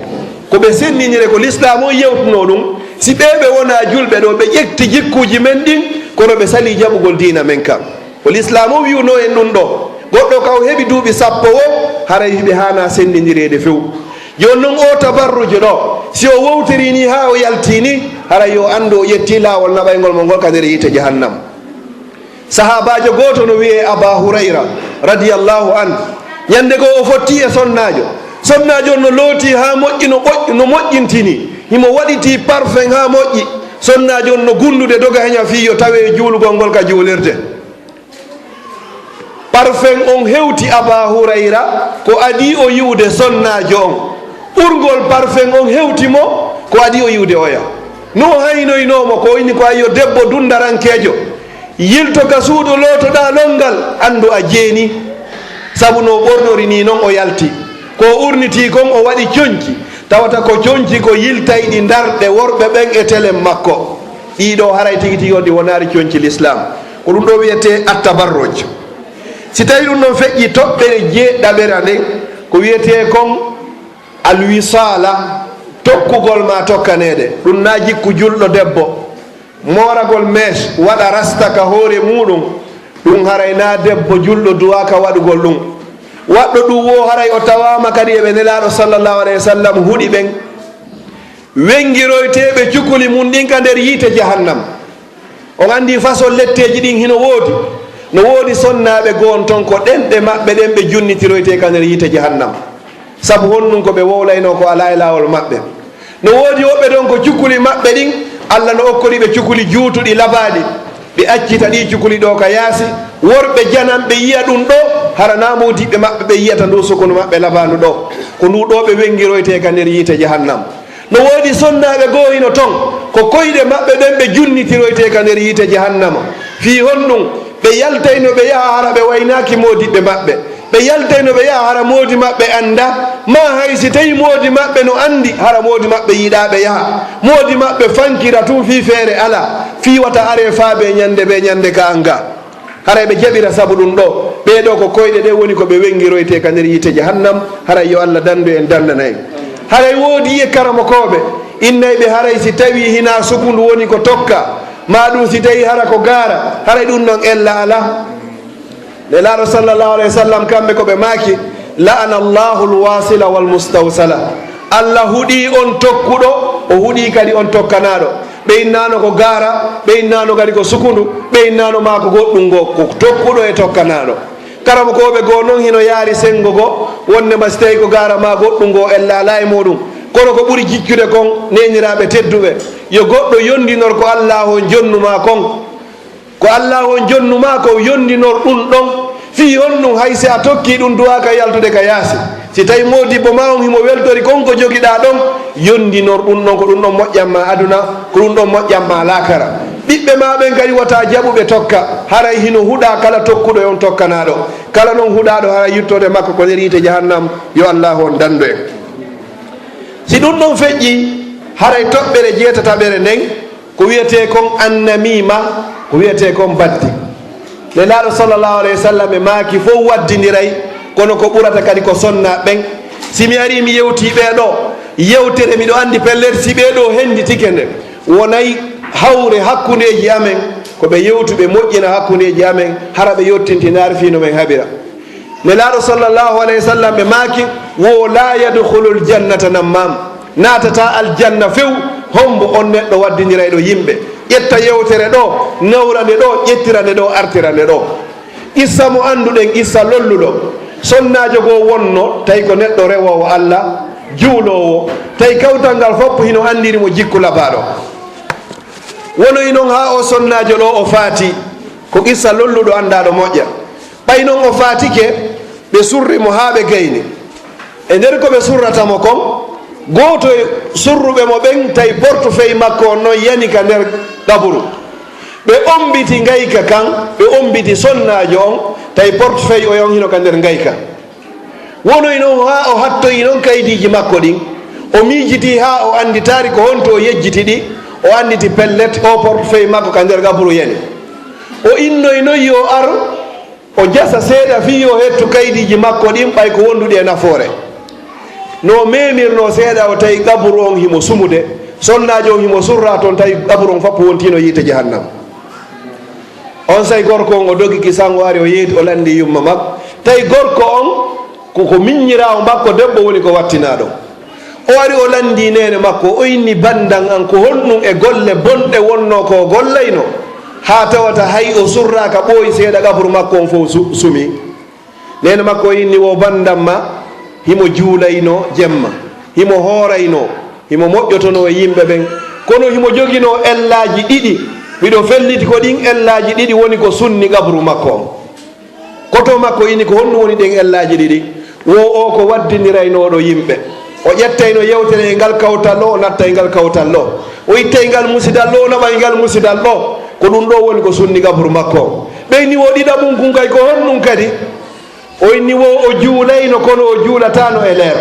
Ko ɓe senndindire ko lislaam o yewtunoo ɗun, si ɓee ɓe wonaa julɓe ɗoo, ɓe ƴetti jikkuuji men ɗin, Kono ɓe salii jaɓugol diina men kan. Ko lislaamu on wi'unoo en ɗun ɗoo. Goɗɗo ka o heɓi duuɓi sappo woo, haray hiɓe haanaa senndindireede few. Jooni non, oo tabarruju ɗoo, si o wowtirii nii haa o yaltii nii, haray yo anndu o ƴettii laawol naɓayngol mo ngol ka nder yiite jahannam. Sahaabaajo gooto no wi'ee Abaa Hurayra, radiyallaahu anhu. Ɲannde goo o fottii e sonnaajo. Sonnaajo on no lootii haa moƴƴi, no ɓoƴ-, no moƴƴintinii. Himo waɗitii parfum haa moƴƴi. Sonnaajo on no gunndude doga heɲa fii yo tawe e juulugol ngol ka juulirde. Parfum on hewti Abaa Hurayra ko adii o yi'ude sonnaajo on. Ɓurgol parfum on hewti mo ko adii o yi'ude oya. No o haynoynoo mo ko, o inni ko, "Ayyo, debbo dunndarankeejo, yilto ka suudu, lootoɗaa lonngal, anndu a jeenii." Sabu no o ɓornori nii non o yalti. Ko o urnitii kon o waɗi conci, tawata ko conci ko yiltayɗi ndarɗe worɓe ɓen e telen makko. Ɗii ɗoo haray tigi tigi on ɗi wonaali conci lislaam. Ko ɗun ɗoo wi'etee at-tabarruj. Si tawii ɗun ɗon feƴƴii, toɓɓere jeeɗaɓere nden, ko wi'etee kon alwisaala, tokkugol maa tokkaneede. Ɗun naa jikku julɗo debbo. Mooragol mèche, waɗa rasta ka hoore muuɗum, ɗun haray naa debbo julɗo duwaaka waɗugol ɗun. Waɗɗo ɗun woo haray o tawaama kadi e ɓe Nelaaɗo sallallaahu alayhi wa sallam huɗi ɓen. Wenngiroyteeɓe cukuli mun ɗin ka nder yiite jahannam. On anndii façon letteeji ɗin hino woodi. No woodi sonnaaɓe goo ton, ko ɗenɗe maɓɓe ɗen ɓe junnitiroytee ka nder yiite jahannam. Sabu honɗun? Ko ɓe wowlaynoo ko alaa e laawol maɓɓe. No woodi woɓɓe ton ko cukuli maɓɓe ɗin, Alla no okkori ɓe cukuli juutuɗi labaaɗi. Ɓe accita ɗii cukuli ɗoo ka yaasi, worɓe jananɓe yi'a ɗun ɗoo, hara naa moodiɓɓe maɓɓe ɓe yi'ata nduu sukundu maɓɓe labaandu ɗoo. Ko nduu ɗoo ɓe wenngiroytee ka nder yiite jahannam. No woodi sonnaaɓe goo hino ton, ko koyɗe maɓɓe ɓen ɓe junnitiroytee ka nder yiite jahannama. Fii honɗun? Ɓe yaltayno ɓe yaha hara ɓe waynaaki moodiɓɓe maɓɓe. Ɓe yaltayno ɓe yaha hara moodi maɓɓe anndaa, maa hay si tawii moodi maɓɓe no anndi, hara moodi maɓɓe yiɗaa ɓe yaha. Moodi maɓɓe fankira tun fii feere alaa, fii wata aree faabee ɲande bee ɲande ka an gaa. Haray ɓe jaɓira sabu ɗun ɗoo. Ɓee ɗoo ko koyɗe ɗen woni ko ɓe wenngiroytee ka nder yiite jahannam, haray yo Alla danndu en, danndana en. Haray woodii e karamokooɓe innayɓe, haray si tawii hinaa sukundu woni ko tokkaa, maa ɗun si tawii hara ko gaara, haray ɗun ɗon ella alaa. Nelaaɗo sallallaahu alayhi wa sallam, kamɓe ko ɓe maaki, "La'ana Allahu al-wasila wal mustawsala." Alla huɗii on tokkuɗo, o huɗii kadi on tokkanaaɗo. Ɓe innaano ko gaara, ɓe innaano kadi ko sukundu, ɓe innaano maa ko goɗɗun goo, ko tokkuɗo e tokkanaaɗo. Karamokooɓe goo non hino yaari senngo goo, wonndema si tawii ko gaara maa goɗɗun goo ella alaa e muuɗun. Kono ko ɓuri jiccude kon, neeniraaɓe tedduɓe, yo goɗɗo yonndinor ko Allaahu on jonnu maa kon. Ko Allaahu on jonnu maa ko, yonndinor ɗun ɗon. Fii honɗun? Hay si a tokkii ɗun, duwaaka yaltude ka yaasi. Si tawii moodibbo maa on himo weltori kon ko jogiɗaa ɗon, yonndinor ɗun ɗon, ko ɗun ɗon moƴƴan maa aduna, ko ɗun ɗon moƴƴan maa laakara. Ɓiɓɓe maa ɓen kadi wota jaɓu ɓe tokka, haray hino huɗaa kala tokkuɗo e on tokkanaaɗo. Kala non huɗaaɗo haray yuttoode makko ko nder yiite jahannam, yo Allaahu on danndu en. Si ɗun ɗon feƴƴii, haray toɓɓere jeetataɓere nden, ko wi'etee kon annamiima, ko wi'etee kon baddi. Nelaaɗo sallallaahu alayhi wa sallam e maaki fow waddindiray, kono ko ɓurata kadi ko sonnaaɓe ɓen. Si mi arii mi yewtii ɓee ɗoo yewtere, miɗo anndi pellet, si ɓee ɗoo hennditike nde, wonay hawre hakkundeeji amen, ko ɓe yewtu ɓe moƴƴina hakkundeeji amen, hara ɓe yottinti naar fii no men haɓira. Nelaaɗo sallallaahu alayhi wa sallam ɓe maaki, wo, "Laa yadkhulul jannata nammaam." Naatataa aljanna few hombo on neɗɗo waddindirayɗo yimɓe. Ƴetta yewtere ɗoo, nawra nde ɗoo, ƴettira nde ɗoo, artira nde ɗoo. Qissa mo annduɗen, qissa lolluɗo. Sonnaajo goo wonno, tawi ko neɗɗo rewoowo Alla, juuloowo, tawi kawtal ngal fof hino anndiri mo jikku labaaɗo. Wonoyi non haa oo sonnaajo ɗoo o faati, ko qissa lolluɗo anndaaɗo moƴƴa. Ɓay non o faatike, ɓe surri mo haa ɓe gayni. E nder ko ɓe surrata mo kon, gooto e surruɓe mo ɓen tawi portefeuille makko on non yani ka nder qaburu. Ɓe ommbiti ngayka kan, ɓe ommbiti sonnaajo on, tawi portefeuille o on hino ka nder ngayka. Wonoyi non haa o hattoyi non kaydiiji makko ɗin. O miijitii haa o annditaari ko honto o yejjiti ɗi, o annditi pellet, o portefeuille makko ka nder qaburu yani. O innoyi non yo ar, o jasa seeɗa fii yo hettu kaydiiji makko ɗin, ɓay ko wonduɗi e nafoore. No o memirnoo seeɗa, o tawi qaburu on himo sumude, sonnaajo on himo surraa ton, tawi qaburu on fof wontiino yiite jahannama. Onsay gorko on o dogi kisan, o ari, o yeeti, o lanndii yumma makko. Tawi gorko on ko, ko miññiraawo makko debbo woni ko wattinaa ɗon. O ari, o lanndii neene makko, o inni, "Banndan an, ko honɗun e golle bonɗe wonnoo ko o gollaynoo, haa tawata hay o surraaka, ɓooyi seeɗa, qabru makko on fow su-, sumii?" Neene makko o inni, "Wo banndan ma, himo juulaynoo jemma, himo hooraynoo, himo moƴƴotonoo e yimɓe ɓen, kono himo joginoo ellaaji ɗiɗi. Miɗo felliti ko ɗin ellaaji ɗiɗi woni ko sunni qabru makko on." Koto makko inni, "Ko honɗun woni ɗen ellaaji ɗiɗi?" "Wo o ko waddindiraynooɗo yimɓe. O ƴettayno yewtere e ngal kawtal ɗoo, o natta e ngal kawtal ɗoo. O ittay ngal musidal ɗoo, o naɓa e ngal musidal ɗoo. Ko ɗun ɗoo woni ko sunni qabru makko on." Ɓe inni, "Wo ɗiɗaɓun kun kay, ko honɗun kadi?" O inni, "Wo o juulayno, kono o juulataano e leer.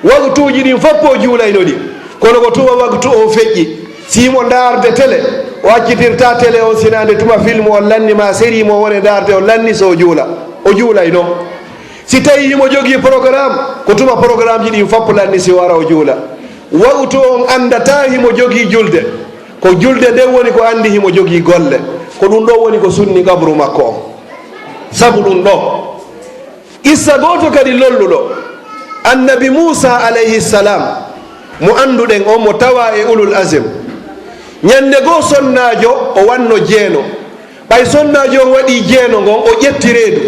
Waktuuji ɗin fow o juulayno ɗi, kono ko tuma waktu on feƴƴi. Si himo ndaarde tele, o accitirtaa tele on, sinaa nde tuma film on lanni maa serii mo wone ndaarde on lanni, so o juula, o juulayno. Si tawi himo jogii programme, ko tuma programmeji ɗin fow lanni, si o ara o juula. Waktu on anndataa himo jogii julde. Ko julde nden woni ko anndi himo jogii golle. Ko ɗun ɗoo woni ko sunni qabru makko on." Sabu ɗun ɗoo, qissa gooto kadi lolluɗo, Annabi Muusaa alayhi salaam, mo annduɗen on, mo tawaa e ulul azm. Ñannde goo sonnaajo o wanno jeeno. Ɓay sonnaajo on waɗii jeeno ngon, o ƴetti reedu.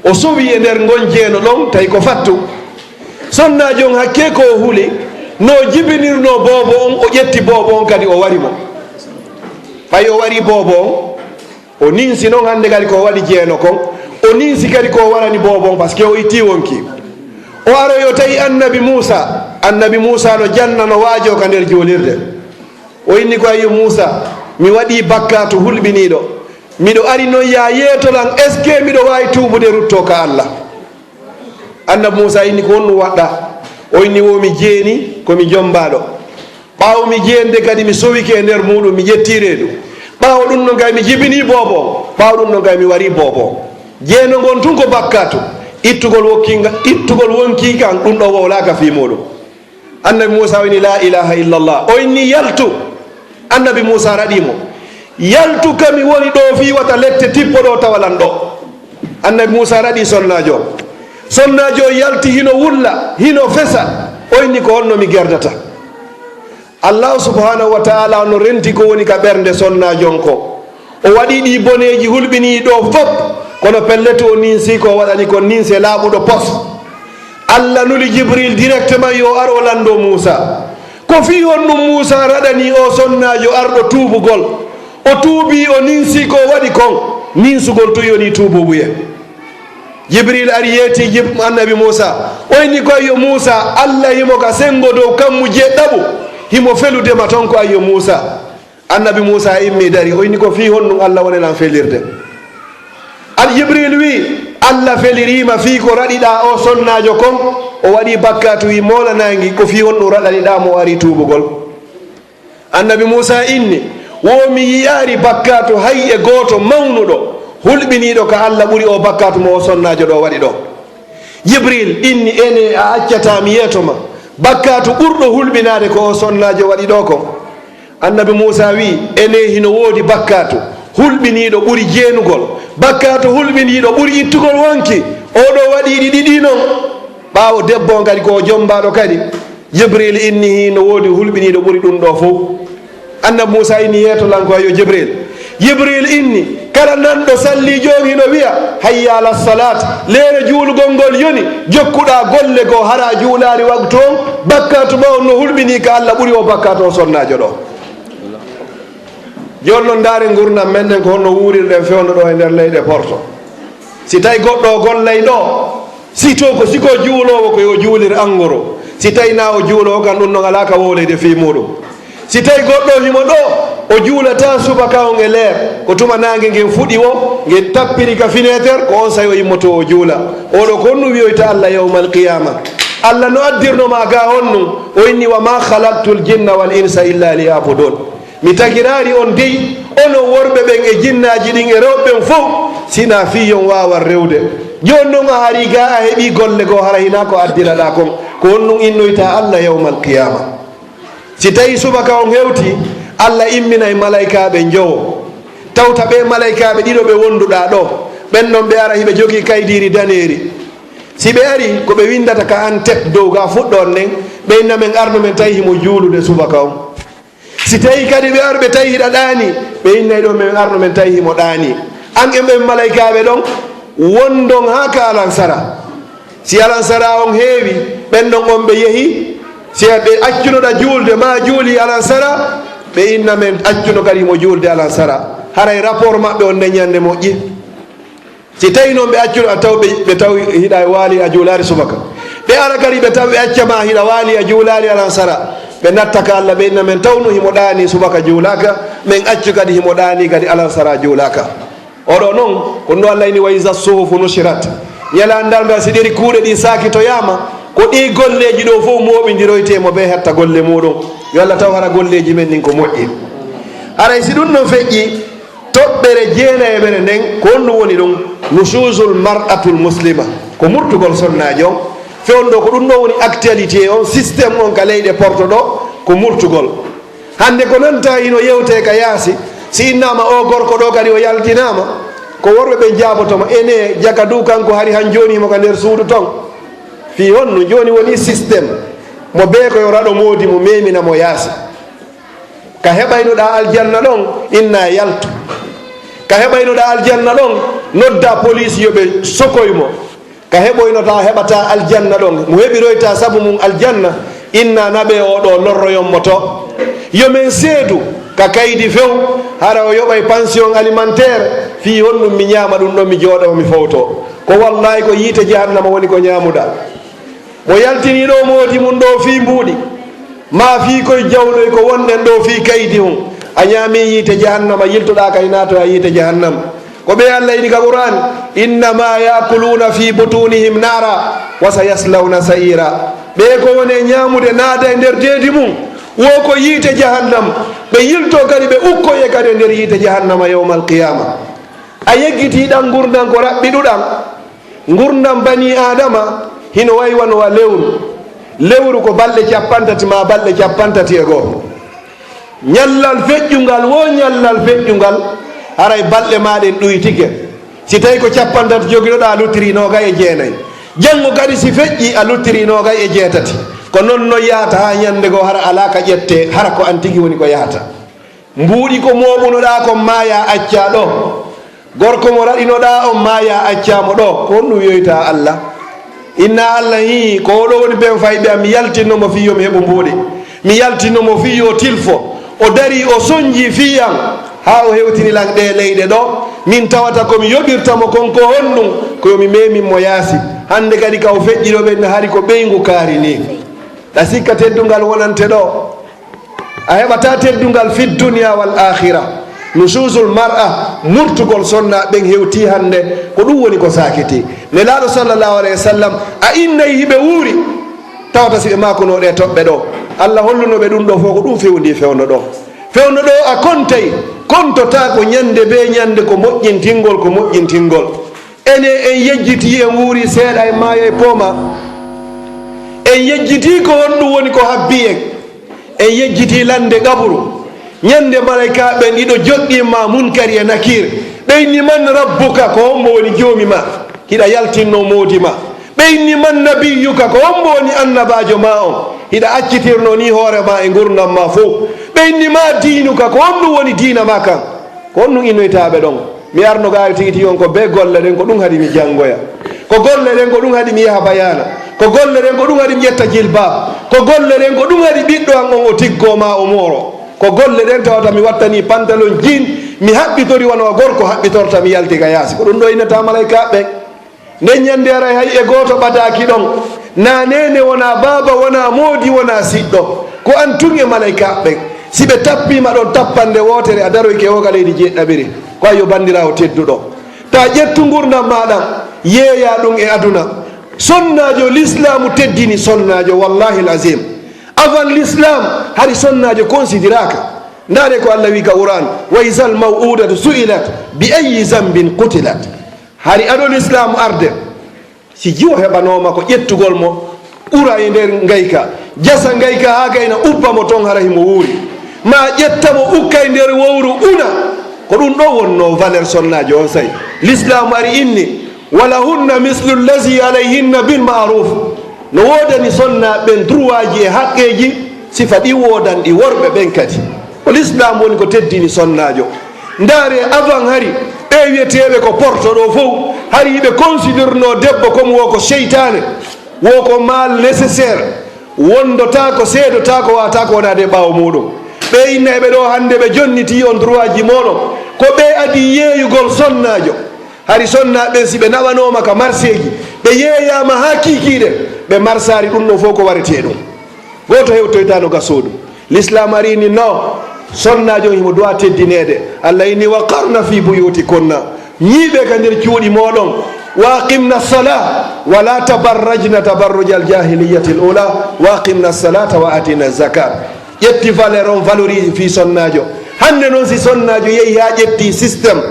O sowi e nder ngon jeeno ɗon, tawi ko fattu. Sonnaajo on hakkee ko o huli, no jibinirnoo boobo on, o ƴetti boobo on kadi o wari mo. Ɓay o warii boobo on, o ninsi non hannde kadi ko o waɗi jeeno kon, o ninsi kadi ko o warani boobo on, parce que o ittii wonki. O aroyi o tawi Annabi Muusaa. Annabi Muusaa no janna, no waajoo ka nder juulirde. O inni ko, "Ayyo Muusaa, mi waɗii bakkaatu hulɓiniiɗo. Miɗo ari non yaa yeeto lan, est-ce que miɗo waawi tuubude ruttoo ka Alla?" Annabi Muusaa inni, "Ko honɗun waɗɗaa?" O inni, "Wo mi jeeni, ko mi jommbaaɗo. Ɓaawo mi jeenude kadi mi sowike e nder muuɗun, mi ƴettii reedu. Ɓaawo ɗun non kay mi jibinii boobo on. Ɓaawo ɗun non kay mi warii boobo on. Jeeno ngon tun ko bakkaatu. Ittugol wokkinga-, ittugol wonkii kan, ɗun ɗoo wowlaaka fii muuɗun." Annabi Muusaa o inni, "Laa ilaaha illallah." O inni, "Yaltu." Annabi Muusaa raɗii mo, "Yaltu ka mi woni ɗoo fii wata lette tippo ɗoo tawa lan ɗoo." Annabi Muusaa raɗii sonnaajo on. Sonnaajo on yalti hino wulla, hino fesa. O inni, "Ko honno mi gerdata?" Allaahu subhaanahu wa ta'aalaa no renti ko woni ka ɓernde sonnaajo on kon. O waɗii ɗii boneeji hulɓinii ɗoo fow, kono pellet o ninsii ko o waɗani kon ninse laaɓuɗo pos. Alla nuli Jibril directement yo ar o lanndo Muusaa. Ko fii honɗun Muusaa raɗanii oo sonnaajo arɗo tuubugol? O tuubii, o ninsii ko o waɗi kon. Ninsugol tun yonii tuubuubuye. Jibril ari yeetii Jib-, Annabi Muusaa. O inni ko, "Yo Muusaa, Alla himo ka senngo dow kammu jeeɗaɓu. Himo felude ma ton ko, ayyo Muusaa." Annabi Muusaa immii darii, o inni, "Ko fii honɗun Alla woni lan felirde?" Al Jibril wi'i, "Alla felirii ma fii ko raɗiɗaa oo sonnaajo kon, o waɗii bakkaatu, wii moolanaangi, ko fii honɗun raɗaniɗaa mo o arii tuubugol?" Annabi Muusaa inni, "Wo mi yi'aali bakkaatu hay e gooto mawnuɗo, hulɓiniiɗo ka Alla ɓuri oo bakkaatu mo oo sonnaajo ɗoo waɗi ɗoo." Jibril inni, "Enee, a accataa mi yeeto ma bakkaatu ɓurɗo hulɓinaade ko oo sonnaajo waɗi ɗoo kon?" Annabi Muusaa wi'i, "Enee, hino woodi bakkaatu hulɓiniiɗo ɓuri jeenugol, bakkaatu hulɓiniiɗo ɓuri ittugol wonki? Oo ɗoo waɗii ɗi ɗiɗi non." Ɓaawo debbo on kadi ko o jommbaaɗo kadi, Jibril inni, "Hino woodi hulɓiniiɗo ɓuri ɗun ɗoo fow." Annabi Muusaa inni, "Yeeto lan ko, ayyo Jibril." Jibril inni, "Kala nanɗo salliijo on hino wi'a, 'Hayya ala salaat, leere juulugol ngol yoni,' jokkuɗaa golle goo, hara a juulaali waktu on, bakkaatu maa on no hulɓinii ka Alla ɓuri oo bakkaatu oo sonnaajo ɗoo." Jooni non, ndaaren ngurndan men ɗen, ko honno wuurirɗen fewndo ɗoo e nder leyɗe Porto. Si tawi goɗɗo o gollay ɗoo, si to ko, si ko juuloowo, ko yo juulir angoro. Si tawi naa o juuloowo kan, ɗun non alaa ka wowleyde fii muuɗun. Si tawi goɗɗo himo ɗoo, o juulataa subaka on e leer, ko tuma naange ngen fuɗi woo, ngen tappiri ka fineeter, ko onsay o immotoo o juula. Oo ɗoo ko honɗun wi'oyta Alla yawmal qiyaama? Alla no addirno ma gaa honɗun? O inni, "Wa maa khalaqtul jinna wal insa illa liya'budun." Mi tagiraali on dey, onon worɓe ɓen e jinnaaji ɗin e rewɓe ɓen fow, si hinaa fii yo on waawan rewde. Jooni non a arii gaa a heɓii golle goo, hara hinaa ko addiraɗaa kon. Ko honɗun innoytaa Alla yawmal qiyaama? Si tawii subaka on hewtii, Alla imminay malaykaaɓe njowo. Tawta ɓee malaykaaɓe ɗiɗo ɓe wonduɗaa ɗoo, ɓen ɗon ɓe ara hiɓe jogii kaydiiri daneeri. Si ɓe ari, ko ɓe winndata ka an tep dow ga fuɗɗo on nden, ɓe inna men arno men tawi himo juulude subaka on. Si tawi kadi ɓe ari ɓe tawi hiɗa ɗaani, ɓe innay ɗon men arno men tawi himo ɗaani. An e ɓen malaykaaɓe ɗon, wondon haa ka alansara. Si alansara on heewi, ɓen ɗon on ɓe yehi, si ɓe accunoɗa juulde, ma juuli alansara, ɓe inna men accuno kadi mo juulde alansara. Haray rapport maɓɓe on nde ñande moƴƴi. Si tawi noon ɓe accuno a taw ɓe, ɓe taw hiɗa waali a juulaali subaka. Ɓe ara kadi ɓe taw ɓe acca ma hiɗa waali a juulaali alansara. Ɓe natta ka Allah ɓe inna men tawno himo ɗaani subaka juulaaka, men accu kadi himo ɗaani kadi alansara juulaaka. Oɗo noon, ko ɗum ɗo Allah ini, "Wa iza suhufu nushirat." Ñalaande darngal, si ɗeri kuuɗe ɗin saakitoyaama, ko ɗi golleeji ɗo fof mooɓindiroyte mo bee hetta golle muuɗum. Yo Allah taw hara golleeji men ɗin ko moƴƴi. Haray si ɗum ɗon feƴƴi, toɓɓere jeenayeɓere nden, ko honɗum woni ɗum? Nushuzul mar'atul muslima, ko murtugol sonnaajo on. Fewndo ko ɗum ɗo woni actualité on, système on ka leyɗe porto ɗo, ko murtugol. Hannde ko nanta hino yewtee ka yaasi, si innaama oo gorko ɗoo kadi o yaltinaama, ko worɓe ɓen jaabotoma, ene jaka du kanko hari han jooni himo ka nder suudu ton. Fii honɗum? Jooni woni système mo bee ko yo raɗo moodi mo memina mo yaasi. Ka heɓaynoɗaa aljanna ɗon, inna yaltu. Ka heɓaynoɗaa aljanna ɗon, nodda police yo ɓe sokoy mo. Ka heɓoynotaa heɓataa aljanna ɗon, mo heɓiroytaa sabu mum aljanna, inna naɓe oo ɗoo lorroyon mo to. Yo men seedu ka kaydi few, hara o yoɓay pension alimentaire, fii honɗum mi ñaama ɗum ɗon mi jooɗoo mi fowtoo. Ko wallaahi ko yiite jahannama woni ko ñaamuɗaa. Mo yaltinii ɗoo moodi mum ɗoo fii mbuuɗi, maa fii koy jawloy ko wonɗen ɗoo fii kaydi hun, a ñaamii yiite jahannama, yiltoɗaa kay naatoyaa yiite jahannama. Ko ɓe Allah ini ka Qur'an, "Innama yakuluna fi butunihim nara, wa sayaslawna sa'ira." Ɓe ko woni e ñaamude naada e nder deedi mum, wo ko yiite jahannam. Ɓe yilto kadi, ɓe ukkoye kadi e nder yiite jahannama yawmal qiyama. A yeggitii ɗan ngurndan ko raɓɓiɗuɗan. Ngurndan banii Aadama hino wayi wano wa lewru. Lewru ko balɗe cappanɗe tati maa balɗe cappanɗe tati e go'o. Ñallal feƴƴungal, wo ñallal feƴƴungal, haray balɗe maa ɗen ɗuytike. Si tawi ko cappanɗe tati jogiɗoɗaa, a luttiri noogay e jeenay. Janngo kadi si feƴƴi, a luttiri noogay e jeetati. Ko non non yahata haa ñannde goo, hara alaa ka ƴettee, hara ko an tigi woni ko yahata. Mbuuɗi ko mooɓunoɗaa kon, maayaa accaa ɗoo. Gorko mo raɗinoɗaa on, maayaa accaa mo ɗoo. Ko honɗum wiyoytaa Allah? Inna Allah hii, ko oɗo woni ben fayɓe am, mi yaltinno mo fii yo mi heɓu mbuuɗi. Mi yaltinno mo fii yo tilfo. O darii, o sonjii fii an, haa o hewtini lan ɗee leyɗe ɗoo. Min tawata ko mi yoɓirta mo kon ko honɗum? Ko yo mi meemin mo yaasi. Hannde kadi ka o feƴƴi ɗoo ɓen, hari ko ɓeyngu kaari nii. Ɗa sikka teddungal wonante ɗoo? A heɓataa teddungal fi dunya wal akhira. Nushuzul mar'a, murtugol sonna ɓen hewtii hannde, ko ɗum woni ko saakiti. Nelaaɗo sallallahu alayhi wa sallam, a innay hiɓe wuuri, tawata si ɓe maakunoo ɗee toɓɓe ɗoo. Allah holluno ɓe ɗum ɗoo fof, ko ɗum fewndii fewndo ɗoo. Fewndo ɗoo a kontay, kontotaa ko ñannde bee ñannde, ko moƴƴintingol, ko moƴƴintingol. Enen en yejjitii, en wuurii seeɗa, en maayay poomaa. En yejjitii ko honɗum woni ko habbii en. En yejjitii lande qaburu. Ñande malaykaaɓe ɓen ɗiɗo joɗɗii ma Munkari e Nakiir. Ɓe inni, "Man rabbuka?" Ko hombo woni joomi ma? Hiɗa yaltinno moodi ma. Ɓe inni, "Man nabiyyuka?" Ko hombo woni annabaajo ma on? Hiɗa accitirno ni hoore ma e ngurndan ma fow. Ɓe inni, "Ma diinuka?" Ko honɗum woni diina ma kan? Ko honɗum innoytaaɓe ɗon? Mi arno gaari tigi tigi on ko bee golle ɗen, ko ɗum haɗi mi janngoya. Ko golle ɗen, ko ɗum haɗi mi yaha bayaana. Ko golle ɗen, ko ɗum haɗi mi ƴetta jilbaab. Ko golle ɗen, ko ɗum haɗi ɓiɗɗo an on o tiggoo ma o mooro. Ko golle ɗen tawata mi wattanii pantalon jean, mi haɓɓitori wano gorko haɓɓitorta, mi yalti ka yaasi. Ko ɗum ɗo innata malaykaaɓe ɓen. Nden ñande aray hay e gooto ɓadaaki ɗon. Naa neene, wonaa baaba, wonaa moodi, wonaa siɗɗo. Ko an tun e malaykaaɓe ɓen. Si ɓe tappiima ɗon tappande wootere, a daroyke oo ka leydi jeeɗiɗaɓiri. Ko an yo banndiraawo tedduɗo. Taa ƴettu ngurndan maa ɗan, yeeyaa ɗum e aduna. Sonnaajo, lislaamu teddini sonnaajo, wallahi al-azim. Avant l'islam, hari sonnaajo considéraaka. Ndaare ko Allah wi ka Qur'an, "Wa izal maw'udatu su'ilat bi ayyi zambin qutilat." Hari ado l'islam arde, si jiwo heɓanooma ko ƴettugol mo, ɓura e nder ngayka, jasa ngayka haa gayna ubba mo ton, hara himo wuuri. Ma ƴetta mo ukka e nder wowru una, Ko ɗum ɗo wonnoo valeur sonnaajo on say. L'islam ari inni, "Walahunna mislu llazi alayhinna bil ma'ruf." No woodani sonnaaɓe ɓen droitji e haqqeeji, sifa ɗi woodanɗi worɓe ɓen kadi. Ko l'islam woni ko teddini sonnaajo. Ndaare avant hari, ɓe wiyeteeɓe ko porto ɗo fow, hari ɓe considérnoo debbo comme wo ko seytaane, wo ko mal nécessaire, wondotaako, seedotaako, waataako wonaade e ɓaawo muuɗum. Ɓe innayɓe ɗo hannde ɓe jonnitii on droitji mooɗon, ko ɓe adii yeeyugol sonnaajo. Hari sonnaaɓe ɓen si ɓe nawanooma ka marseeji, ɓe yeeyaama haa kiikiiɗe, ɓe marsaari ɗum ɗo fow ko waretee ɗum. Gooto hewtoytaano ga suudu. L'islam ari ni no, sonnaajo himo duwa teddineede. Allah inni, "Wa qarna fi buyutikunna." Ñiiɓe ka nder cuuɗi mooɗon. "Wa aqimna sala, wa la tabarrajna tabarrujal jahiliyatil ula, wa aqimna salata wa atina zakat." Ƴetti valeur on, valorise fii sonnaajo. Hannde noon si sonnaajo yehi haa ƴetti système,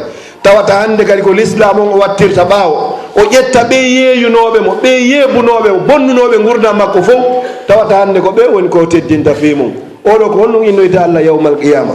tawata hannde kadi ko l'islam on o wattirta ɓaawo. O ƴetta ɓe yeeyunooɓe mo, ɓe yeebunooɓe mo, bonnunooɓe ngurndan makko fow. Tawata hannde ko ɓe woni ko o teddinta fii mum. Oɗo ko honɗum innoyta Allah yawmal qiyama?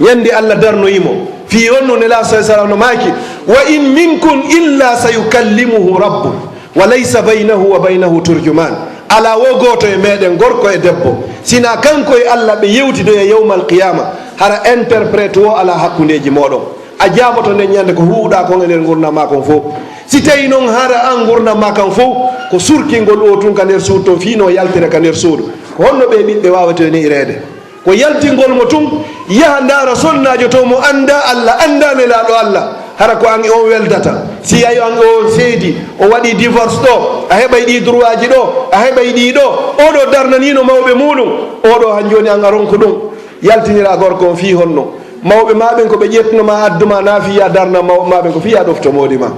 Ñande Allah darnoyi mo. Fii honɗum Nelaaɗo sallallahu alayhi wa sallam no maaki, "Wa in minkum illa sayukallimuhu rabbu, wa laysa baynahu wa baynahu turjuman." Alaa wo gooto e meɗen, gorko e debbo, sina kanko e Allah ɓe yewtidoya yawmal qiyama, hara interprète wo alaa hakkundeeji mooɗon. A jaaboto nden ñande ko huuwɗaa kon e nder ngurndan maa kon fow. Si tawi non hara an ngurndan maa kan fow ko surkingol o tun ka nder suudu ton fii no yaltira ka nder suudu, ko honno ɓee ɓiɓɓe waawata ne'ireede? Ko yaltingol mo tun, yaha ndaara sonnaajo to mo anndaa Allah, anndaa Nelaaɗo Allah, hara ko an e on weldata. Si yahi an e on seedi, o waɗi divorce ɗo, a heɓay ɗii droitji ɗo, a heɓay ɗii ɗo, oɗo darnaniino mawɓe muuɗum, oɗo han jooni an a ronku ɗum. Yaltinira gorko on fii honno? Mawɓe maa ɓen ko ɓe ƴettuno ma, addu ma, naa fii yaa darna mawɓe maa ɓen, ko fii yaa ɗofto moodi maa.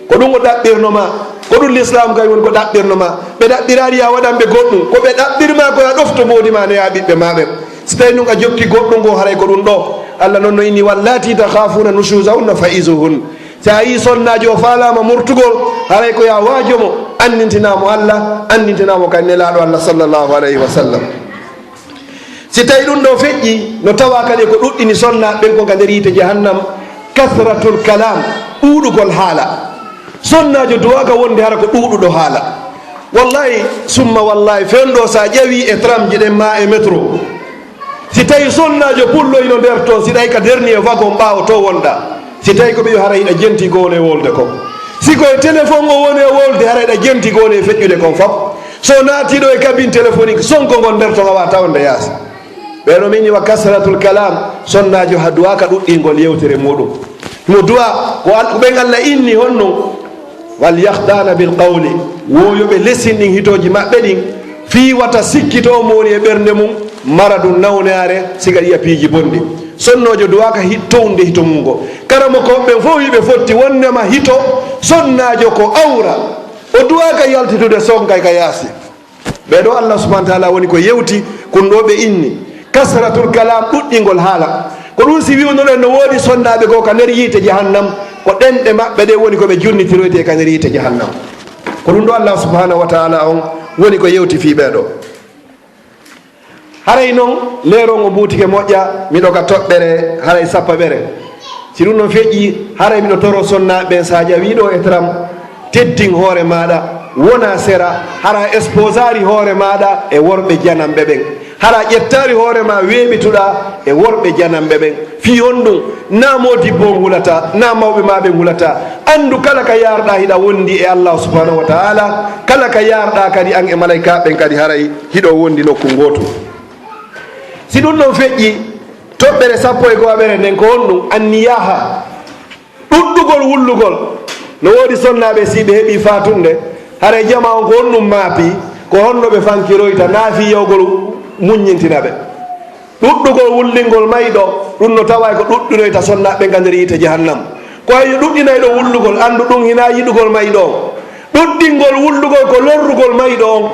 Ko ɗum o ɗaɓɓirno ma. Ko ɗum l'islam kay woni ko ɗaɓɓirno ma. Ɓe ɗaɓɓiraali yaa waɗan ɓe goɗɗum. Ko ɓe ɗaɓɓir ma ko yaa ɗofto moodi maa, ne yaa ɓiɓɓe maa ɓen. Si tawi ɗum a jokki goɗɗum ngo, haray ko ɗum ɗo. Allah non no inni, "Wallati takhafuna nushuzahunna fa'izuhun." Si a yii sonnaajo o faalaama murtugol, haray ko yaa waajo mo, anndintinaa mo Allah, anndintinaa mo kadi Nelaaɗo Allah sallallahu alayhi wa sallam. Si tawi ɗum ɗo feƴƴi, no tawa kadi ko ɗuɗɗini sonnaaɓe ɓen ko ka nder yiite jahannam, kasratul kalam, ɗuuɗugol haala. Sonnaajo duwaaka wonde hara ko ɗuuɗuɗo haala. Wallahi, summa wallahi, fewndo sa ƴawi e tramji ɗen ma e métro, si tawi sonnaajo pulloyno nder ton, si ɗay ka dernier wagon ɓaawo to wonɗa, si tawi ko ɓiyo hara hiɗa jenti ko woni e wolde ko. Si ko e téléphone o woni e wolde, hara hiɗa jenti ko woni e feƴƴude kon fop. So naati ɗo e cabine téléphonique, sonko ngon nder ton, awa tawnde yaasi. Ɓeɗo min wa kasratul kalam, sonnaajo ha duwaka ɗuɗɗingol yewtere muɗum. Mo duwa ko al-, ko ɓen Allah inni honno, "Wal yakhdana bil qawli", wo yo ɓe lesin ɗin hitooji maɓɓe ɗin, fii wata sikkito mo woni e ɓernde mum, maradun nawnaare, siga ɗiya piiji bonɗi. Sonnoojo duwaka hi-, townde hito mum ngo. Karamokooɓe ɓen fof hiɓe fotti wonnema hito sonnaajo ko awra. O duwaka yaltitude sonkay ka yaasi. Ɓee ɗo Allah subhanahu wa taala woni ko yewti, kun ɗo ɓe inni. Kasratul kalam, ɗuɗɗingol haala. Ko ɗum si wiwnoɗen no woodi sonnaaɓe goo ka nder yiite jahannam, ko ɗenɗe maɓɓe ɗe woni ko ɓe junnitiroyte ka nder yiite jahannam. Ko ɗum ɗo Allah subhanahu wa taala on woni ko yewti fii ɓee ɗo. Haray non, leeron o buutike moƴƴa, miɗo ka toɓɓere, haray sappaɓere. Si ɗum non feƴƴi, haray miɗo toro sonnaaɓe ɓen, sa ƴawi ɗo e tram, teddin hoore maaɗa, wona sera, hara exposari hoore maaɗa e worɓe jananɓe ɓen. Hara ƴettari hoore ma weeɓituɗa e worɓe jananɓe ɓen. Fii honɗum? Na moodibbo on hulata, na mawɓe ma ɓen hulata. Anndu kala ka yaarɗa hiɗa wondi e Allah subhanahu wa ta'ala, kala ka yaarɗa kadi an e malaykaaɓe ɓen kadi haray hiɗo wondi nokku ngootu. Si ɗum ɗon feƴƴi, toɓɓere sappo e go'aɓere nden ko honɗum? Anniyaha. Ɗuɗɗugol wullugol. No woodi sonnaaɓe si ɓe heɓi faatunde, haray jama on ko honɗum maapi, ko honno ɓe fankiroyta, naa fii yawgol muññintina ɓe. Ɗuɗɗugol wullingol mayɗo, ɗum no tawa ko ɗuɗɗinoyta sonnaaɓe ɓen ka nder yiite jahannam. Ko hay ɗuɗɗinayɗo wullugol, anndu ɗum hinaa yiɗugol mayɗo on. Ɗuɗɗingol wullugol ko lorrugol mayɗo on.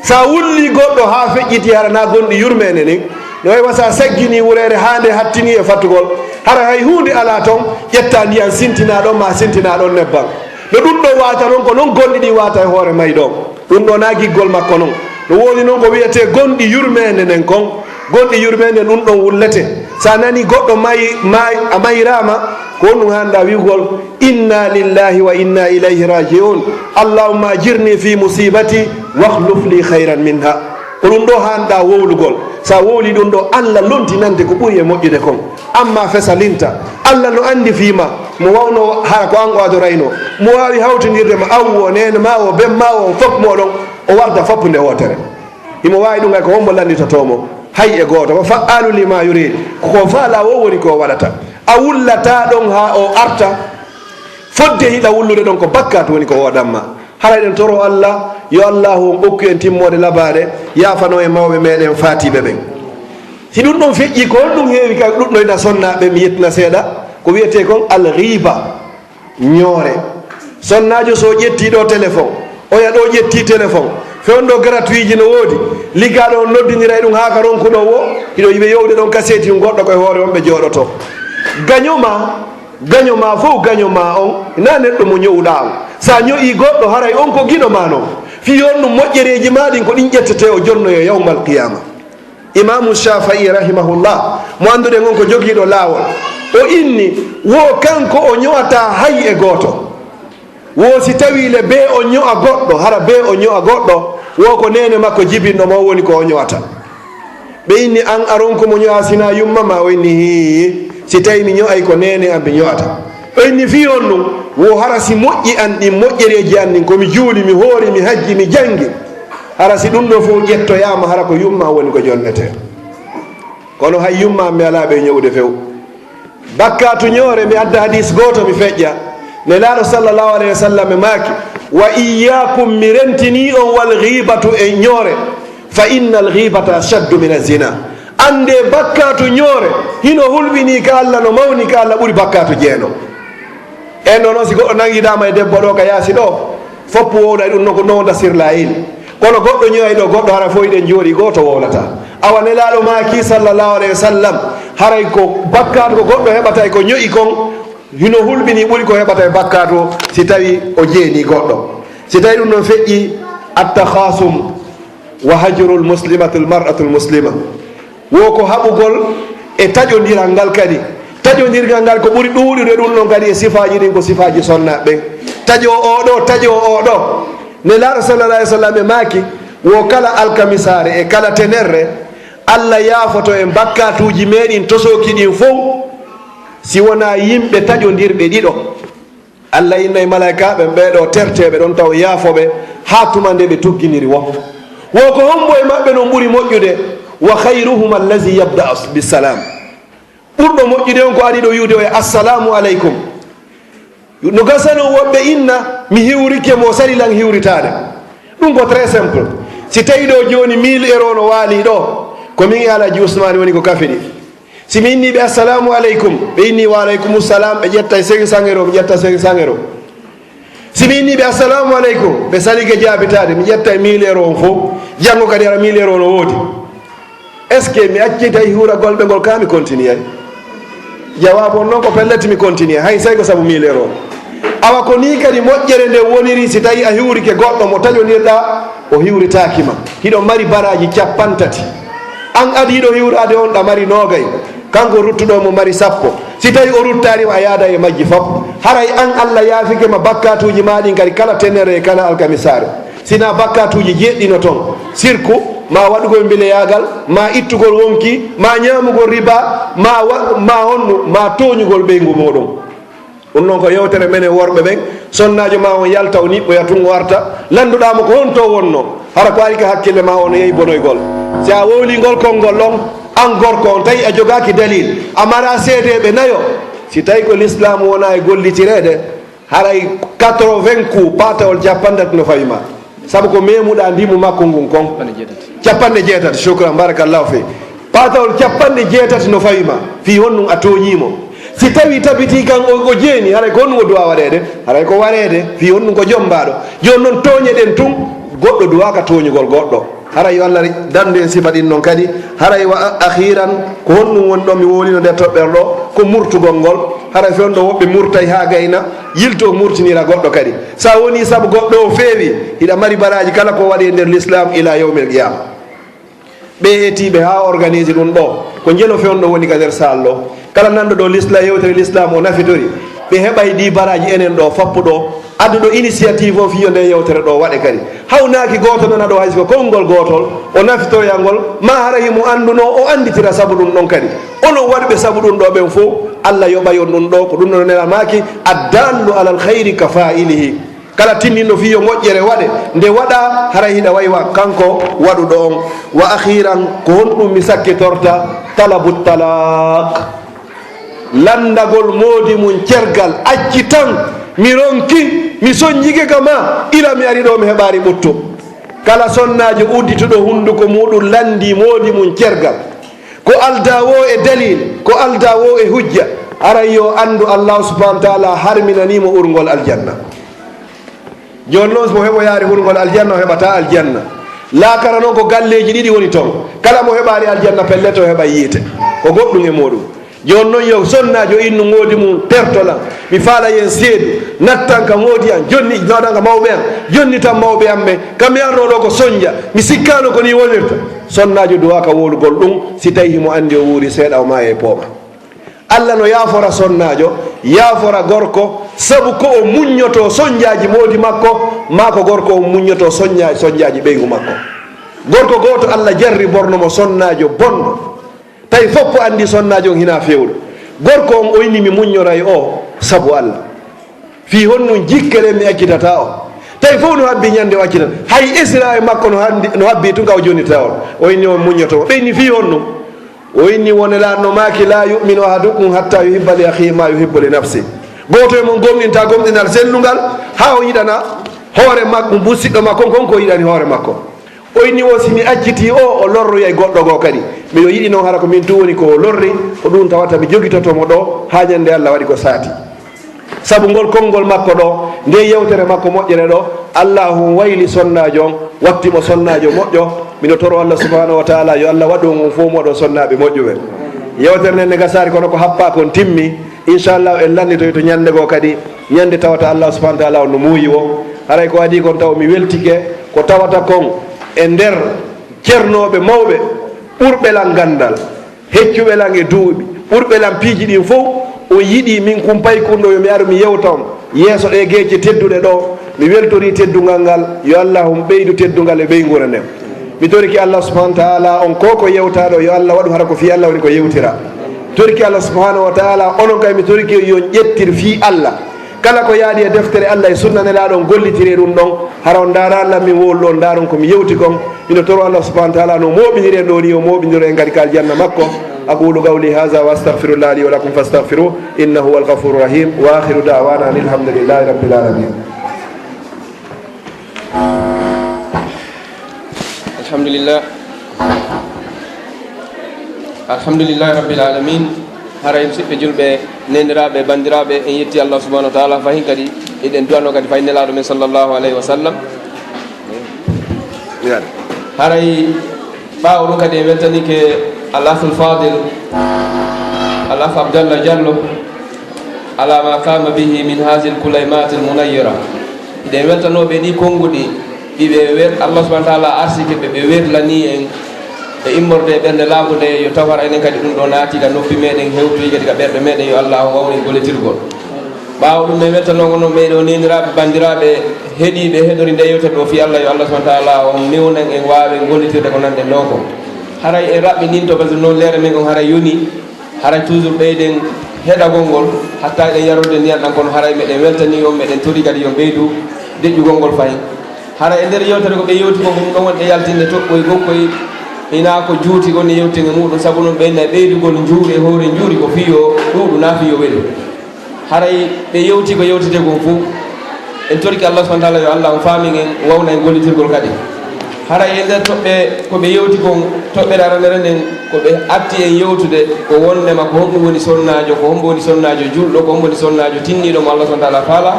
Sa wulli goɗɗo haa feƴƴiti, hara na gonɗi yurmeende nin. No wayi wa sa saggini wureere haa nde hattini e fatugol, hara hay huunde alaa ton, ƴetta ndiyan sintinaa ɗon, ma sintinaa ɗon nebban. No ɗum ɗo waata non, ko non gonɗi ɗi waata e hoore mayɗo on. Ɗum ɗo na giggol makko non. No woni non ko wiyetee gonɗi yurmeende nden kon. Gonɗi yurmeende ɗum ɗon wullete. So a nani goɗɗo may, may, a mayraama, ko honɗum haanɗa wi'ugol, "Inna lillahi wa inna ilayhi raji'un. Allahumma ajirni fi musibati, wakhluf li khayran minha." Ko ɗum ɗo haanɗa wowlugol. So a wowli ɗum ɗo, Allah lontinante ko ɓuri e moƴƴude kon. Amma fesalinta, Allah no anndi fii ma, mo wawno hara ko an o adorayno. Mo waawi hawtindirde ma, awu o, neene ma o, ben ma o, on fof mooɗon, o warda foppunde wootere. Himo waawi ɗum, hay ko hombo lannditotoo mo, hay e gooto. Wa fa'aalu lima yurid. Ko ko faalaa woo woni ko o waɗata. A wullataa ɗon haa o arta. Fodde hiɗa wullude ɗon, ko bakkaatu woni ko o waɗan ma. Hara eɗen toroo Allah, yo Allaahu on okku en timmoode labaare, yaafano en mawɓe meɗen faatiiɓe ɓen. Si ɗum ɗon feƴƴi, ko honɗum heewi ka ɗuɗɗoyna sonnaaɓe, mi yettina seeɗa, ko wi'etee kon al-ghiiba. Ñoore. Sonnaajo so ƴetti ɗo téléphone, oya ɗo ƴetti téléphone, fewndo gratuit ji no woodi, liggaaɗo on noddindiray ɗum haa ka ronkuɗo wo, hiɗo yiɓe yowde ɗon ka seeti ɗum goɗɗo koye hoore on ɓe jooɗoto. Gaño ma, gaño ma fof, gaño ma on, na neɗɗo mo ño'uɗaa on. Sa ño'i goɗɗo, haray on ko giɗo ma non. Fii on ɗum moƴƴereeji ma ɗin ko ɗin ƴettete o jonnoyo yawmal qiyaama. Imaamu Shaafi'i rahimahullah, mo annduɗen on ko jogiiɗo laawol, o inni, wo kanko o ño'ataa hay e gooto. Wo si tawii le bee o ño'a goɗɗo, hara bee o ño'a goɗɗo, wo ko neene makko jibinɗo mo woni ko o ño'ata. Ɓe inni, an aron ko mo ño'a sina yumma ma? O inni, hii, si tawii mi ño'ay ko neene am mi ño'ata. O inni fii on ɗum, wo hara si moƴƴi an ɗin, moƴƴereeji an ɗin, ko mi juuli, mi hoori, mi hajji, mi janngi. Hara si ɗum ɗo fof ƴettoyaama, hara ko yumma woni ko jonnetee. Kono hay yumma mi alaa ɓe ño'ude few. Bakkaatu ñoore, mi adda hadiis gooto mi feƴƴa. Nelaaɗo sallallahu alayhi wa sallam e maaki, wa iyyaakum, mi rentinii on, wal ghiibatu, e ñoore. Fa innal ghiibata ashaddu mina zina. Anndee bakkaatu ñoore, hino hulɓinii ka Allah, no mawni ka Allah, ɓuri bakkaatu jeeno. En ɗo noon, si goɗɗo nanngidaama e debbo ɗo ka yaasi ɗo, foppu wowlay ɗum, no ko nowda sirlayel. Kono goɗɗo ño'ay ɗo, goɗɗo hara fof eɗen jooɗii, gooto wowlataa. Awa Nelaaɗo maaki, sallallahu alayhi wa sallam, haray ko bakkaatu ko goɗɗo heɓata e ko ño'i kon, hino hulɓinii ɓuri ko heɓata e bakkaatu si tawii o jeenii goɗɗo. Si tawii ɗum ɗon feƴƴi, attakhasum, wa hajrul muslimatul mar'atul muslima. Wo ko haɓugol e taƴondiral ngal kadi. Taƴondirgal ngal ko ɓuri ɗuuɗude ɗum ɗon kadi e sifaaji ɗin ko sifaaji sonnaaɓe ɓen. Taƴo oo ɗo, taƴo oo ɗo. Nelaaɗo sallallahu alayhi wa sallam e maaki, wo kala alkamisaare e kala tenerre, Allah yaafoto en bakkaatuuji meɗen tosooki ɗin fow, si wonaa yimɓe taƴondirɓe ɗiɗo. Allah innay malaykaaɓe ɓen, ɓee ɗoo terteeɓe ɗon taw yaafo ɓe haa tuma nde ɓe tugginiri wo. Wo ko hombo e maɓɓe non ɓuri moƴƴude? Wa khayruhuma allazi yabda'u bis salam. Ɓurɗo moƴƴude on ko ari ɗo wi'ude o e assalamu aleykum. No gasa non woɓɓe inna, mi hiwrike mo, sali lan hiwritaade. Ɗum ko très simple. Si tawi ɗo jooni mille euro no waali ɗo, ko min e Alhaji Usmani woni ko kafe ɗi. Si mi inni ɓe, "Assalamu aleykum," ɓe inni, "Wa aleykumu salam," ɓe ƴetta cinq cents euro, mi ƴetta cinq cents euro. Si mi inni ɓe, "Assalamu aleykum," ɓe salike jaabitaade, mi ƴetta mille euro on fof. Janngo kadi hara mille euro no woodi. Est-ce que mi accitay hiwragol ɓe ngol, kaa mi continue ay? Jawaabu on noon ko pellet, mi continue, hay sey ko sabu mille euro. Awa ko nii kadi moƴƴere nde woniri, si tawi a hiwrike goɗɗo mo taƴondirɗaa, o hiwritaaki ma. Hiɗo mari baraaji cappanɗe tati. An adi hiɗo hiwraade on ɗa mari noogay. Kanko ruttuɗo mo mari sappo. Si tawi o ruttaani ma, a yaada e majji fop. Haray an Allah yaafike ma bakkaatuuji ma ɗin kadi kala tenere e kala alkamisaare. Sina bakkaatuuji jeeɗiɗi no ton. Sirku, ma waɗugol mbileyaagal, ma ittugol wonki, ma ñaamugol riba, ma wa-, ma honnu, ma tooñugol ɓeyngu mooɗon. Ɗum noon ko yewtere menen worɓe ɓen. Sonnaajo ma on yalta, o niɓɓoya tun, o arta. Lannduɗaa mo ko honto wonno. Hara ko ari ka hakkille ma, o no yehi bonoygol. Si a wowli ngol konngol ɗon, an gorko on, tawi a jogaaki dalil, a mara seedeeɓe nayo. Si tawi ko lislaamu wona e gollitireede, haray quatre-vingts coups, paatawol cappanɗe tati no fawi ma. Sabu ko memuɗaa ndimu makko ngun kon. Cappanɗe jeetati. Cappanɗe jeetati, shukran, barakallahu fi. Paatawol cappanɗe jeetati no fawi ma, fii honɗum a tooñii mo. Si tawi tabitii kan o, o jeeni, haray ko honɗum o duwaa waɗeede? Haray ko wareede, fii honɗum ko jommbaaɗo. Jooni noon tooñe ɗen tun, goɗɗo duwaaka tooñugol goɗɗo. Haray yo Allah dandu en sifa ɗin non kadi. Haray wa a-, akhiran, ko honɗum woni ɗo mi wowlino nder toɓɓere ɗo? Ko murtugol ngol. Haray fewndo woɓɓe murtay haa gayna, yilto murtinira goɗɗo kadi. Sa woni sabu goɗɗo o feewi, hiɗa mari baraaji kala ko waɗi e nder l'islam ila yawmil qiyama. Ɓe etiiɓe haa organise ɗum ɗo, ko njelo fewndo woni ka nder saal ɗo. Kala nanɗo ɗo l'islam, yewtere l'islam o nafitori, ɓe heɓay ɗi baraji enen ɗo fappu ɗo. Adduɗo initiative o fiyo nde yewtere ɗo waɗe kadi. Hawnaaki gooto nana ɗo hay so ko konngol gootol, o nafitoya ngol, ma hara himo annduno, o annditira sabu ɗum ɗon kadi. Onon waɗuɓe sabu ɗum ɗo ɓen fof, Allah yoɓay on ɗum ɗo, ko ɗum ɗo nela maaki, addallu alal khayri ka fa'ilihi. Kala tinninɗo fii yo moƴƴere waɗe, nde waɗa, haray hiɗa waywa kanko waɗuɗo on. Wa akhiran, ko honɗum mi sakkitorta? Talabu talaq. Lanndagol moodi mum cergal, acci tan, mi ronki, mi sonjike ka ma, ila mi ari ɗo mi heɓaari ɓuttu. Kala sonnaajo uddituɗo hunnduko muuɗum lanndii moodi mum cergal, ko aldaa woo e dalil, ko aldaa woo e hujja, haray yo anndu Allaahu subhaanahu wa taala harminanii mo urngol aljanna. Jooni noon, so mo heɓoyaari urngol aljanna, o heɓataa aljanna. Laakara noon, ko galleeji ɗiɗi woni toon. Kala mo heɓaali aljanna, pellet, o heɓa yiite. Ko goɗɗum e muuɗum. Jooni noon, yo sonnaajo innu moodi mum, tertolan. Mi faala yen seedu, nattan ka moodi an, jonni, naɗan ka mawɓe an, jonni tan mawɓe an ɓen. Ka mi arnoo ɗo ko sonnja, mi sikkaano ko nii wonirta. Sonnaajo duwaa ka wowlugol ɗum, si tawii himo anndi o wuuri seeɗa, o maaya e pooma. Allah no yaafora sonnaajo, yaafora gorko, sabu ko o muññotoo sonnjaaji moodi makko, maa ko gorko o muññotoo sonña-, sonnjaaji ɓeyngu makko. Gorko gooto Allah jarriborno mo sonnaajo bonɗo. Tawi fof ko anndi sonnaajo on hinaa feewɗo. Gorko on o inni mi muññoray o sabu Allah. Fii honɗum jikkelen mi accitataa o? Tawi fof no habbi ñande o accitan. Hay esira e makko no handi-, no habbi tun ka o jonnita on. O inni on muññoto. Ɓe inni fii honɗum? O inni won e laatno maaki, "La yu'minu ahadukum hatta yuhibba li akhihi ma yuhibbu li nafsi." Gooto e mon gomɗinta gomɗinal sellungal, haa o yiɗana hoore makko, musiɗɗo makko on kon ko yiɗani hoore makko. O inni o, si mi accitii o, o lorroyay goɗɗo goo kadi. Miɗo yiɗi noon hara ko min tun woni ko o lorri, ko ɗum tawata mi jogitoto mo ɗo haa ñande Allah waɗi ko saati. Sabu ngol konngol makko ɗo, nde yewtere makko moƴƴere ɗo, Allahu wayli sonnaajo on, watti mo sonnaajo moƴƴo. Miɗo toro Allah subhanahu wa taala yo Allah waɗu on fof moɗon sonnaaɓe moƴƴuɓe. Yewtere nden nde gasaari kono ko happaa kon timmi. Inchallah en lannitoy to ñande goo kadi, ñande tawata Allah subhanahu wa taala on no muuyi o. Haray ko adii kon taw mi weltike, ko tawata kon e nder cernooɓe mawɓe ɓurɓe lan ganndal, heccuɓe lan e duuɓi, ɓurɓe lan piiji ɗin fof, on yiɗi min kumpay kun ɗo yo mi aru mi yewta on yeeso ɗe geece tedduɗe ɗo. Mi weltori teddungal ngal, yo Allah on ɓeydu teddungal e ɓeynguure nden. Mi toriki Allah subhanahu wa taala on ko ko yewtaa ɗo, yo Allah waɗu hara ko fii Allah woni ko yewtira. Toriki Allah subhanahu wa taala, onon kay mi toriki yo on ƴettir fii Allah. Kala ko yaadi e deftere Allah e sunna Nelaaɗo on, gollitiree ɗum ɗon. Hara on ndaaraani lan min wowluɗo, on ndaaron ko mi yewti kon. Miɗo toro Allah subhanahu wa taala no mooɓiniri en ɗo ni, o mooɓiniro en kadi ka aljanna makko. Aqulu qawli hadha wa astaghfirullah li wa lakum fastaghfiruh, innahu huwal ghafurur rahim. Wa akhiru da'wana anil hamdulillahi rabbil alamin. Alhamdulillah. Alhamdulillahi rabbil alamin. Haray musidɓe julɓe, neeniraaɓe, banndiraaɓe, en yetti Allah subhanahu wa taala. Fahin kadi eɗen du'ano kadi fay Nelaaɗo men sallallahu alayhi wa sallam. Haray ɓaawo ɗum kadi en weltanike Al Akhul Fadil, Al Akh Abdallah Diallo, ala ma qama bihi min hadhihi al kulaymat al munayyira. Eɗen weltanooɓe ɗi konnguɗi, ɗi ɓe wer-, Allah subhanahu wa taala arsike ɓe, ɓe werlani en e immorde e ɓernde laaɓunde, yo taw hara enen kadi ɗum ɗo naati ka noppi meɗen, hewtoyi kadi ka ɓerɗe meɗen, yo Allah on wawnu en gollitirgol. Ɓaawo ɗum, en weltanooma noon ɓee ɗoo neeniraaɓe, banndiraaɓe heɗiiɓe, heɗori nde yewtere ɗo fii Allah, yo Allah subhanahu wa taala on newnan en waawen gollitirde ko nanɗen ɗoo ko. Haray en raɓɓininto, parce que noon leere men on haray yoni, haray toujours ɓeyden heɗagol ngol, hatta eɗen yarorde ndiyan ɗan, kono haray meɗen weltanii on, meɗen tori kadi yo on ɓeydu deƴƴugol ngol fahin. Haray e nder yewtere ko ɓe yewti ko, ko ɗum ɗon woni ɓe yaltinde toɓɓoy gokkoy, hinaa ko juuti woni yewtinde muɗum, sabu non ɓe inna e ɓeydugol njuuri e hoore njuuri ko fii yo ɗuuɗu, naa fii yo welu. Haray ɓe yewti ko yewtete kon fof. En torki Allah subhanahu wa taala yo Allah on faamin en, wawna en gollitirgol kadi. Haray e nder toɓɓe ko ɓe yewti kon, toɓɓere aranere nden ko ɓe atti en yewtude ko wonnema ko honɗum woni sonnaajo, ko hombo woni sonnaajo julɗo, ko hombo woni sonnaajo tinniiɗo mo Allah subhanahu wa taala faala.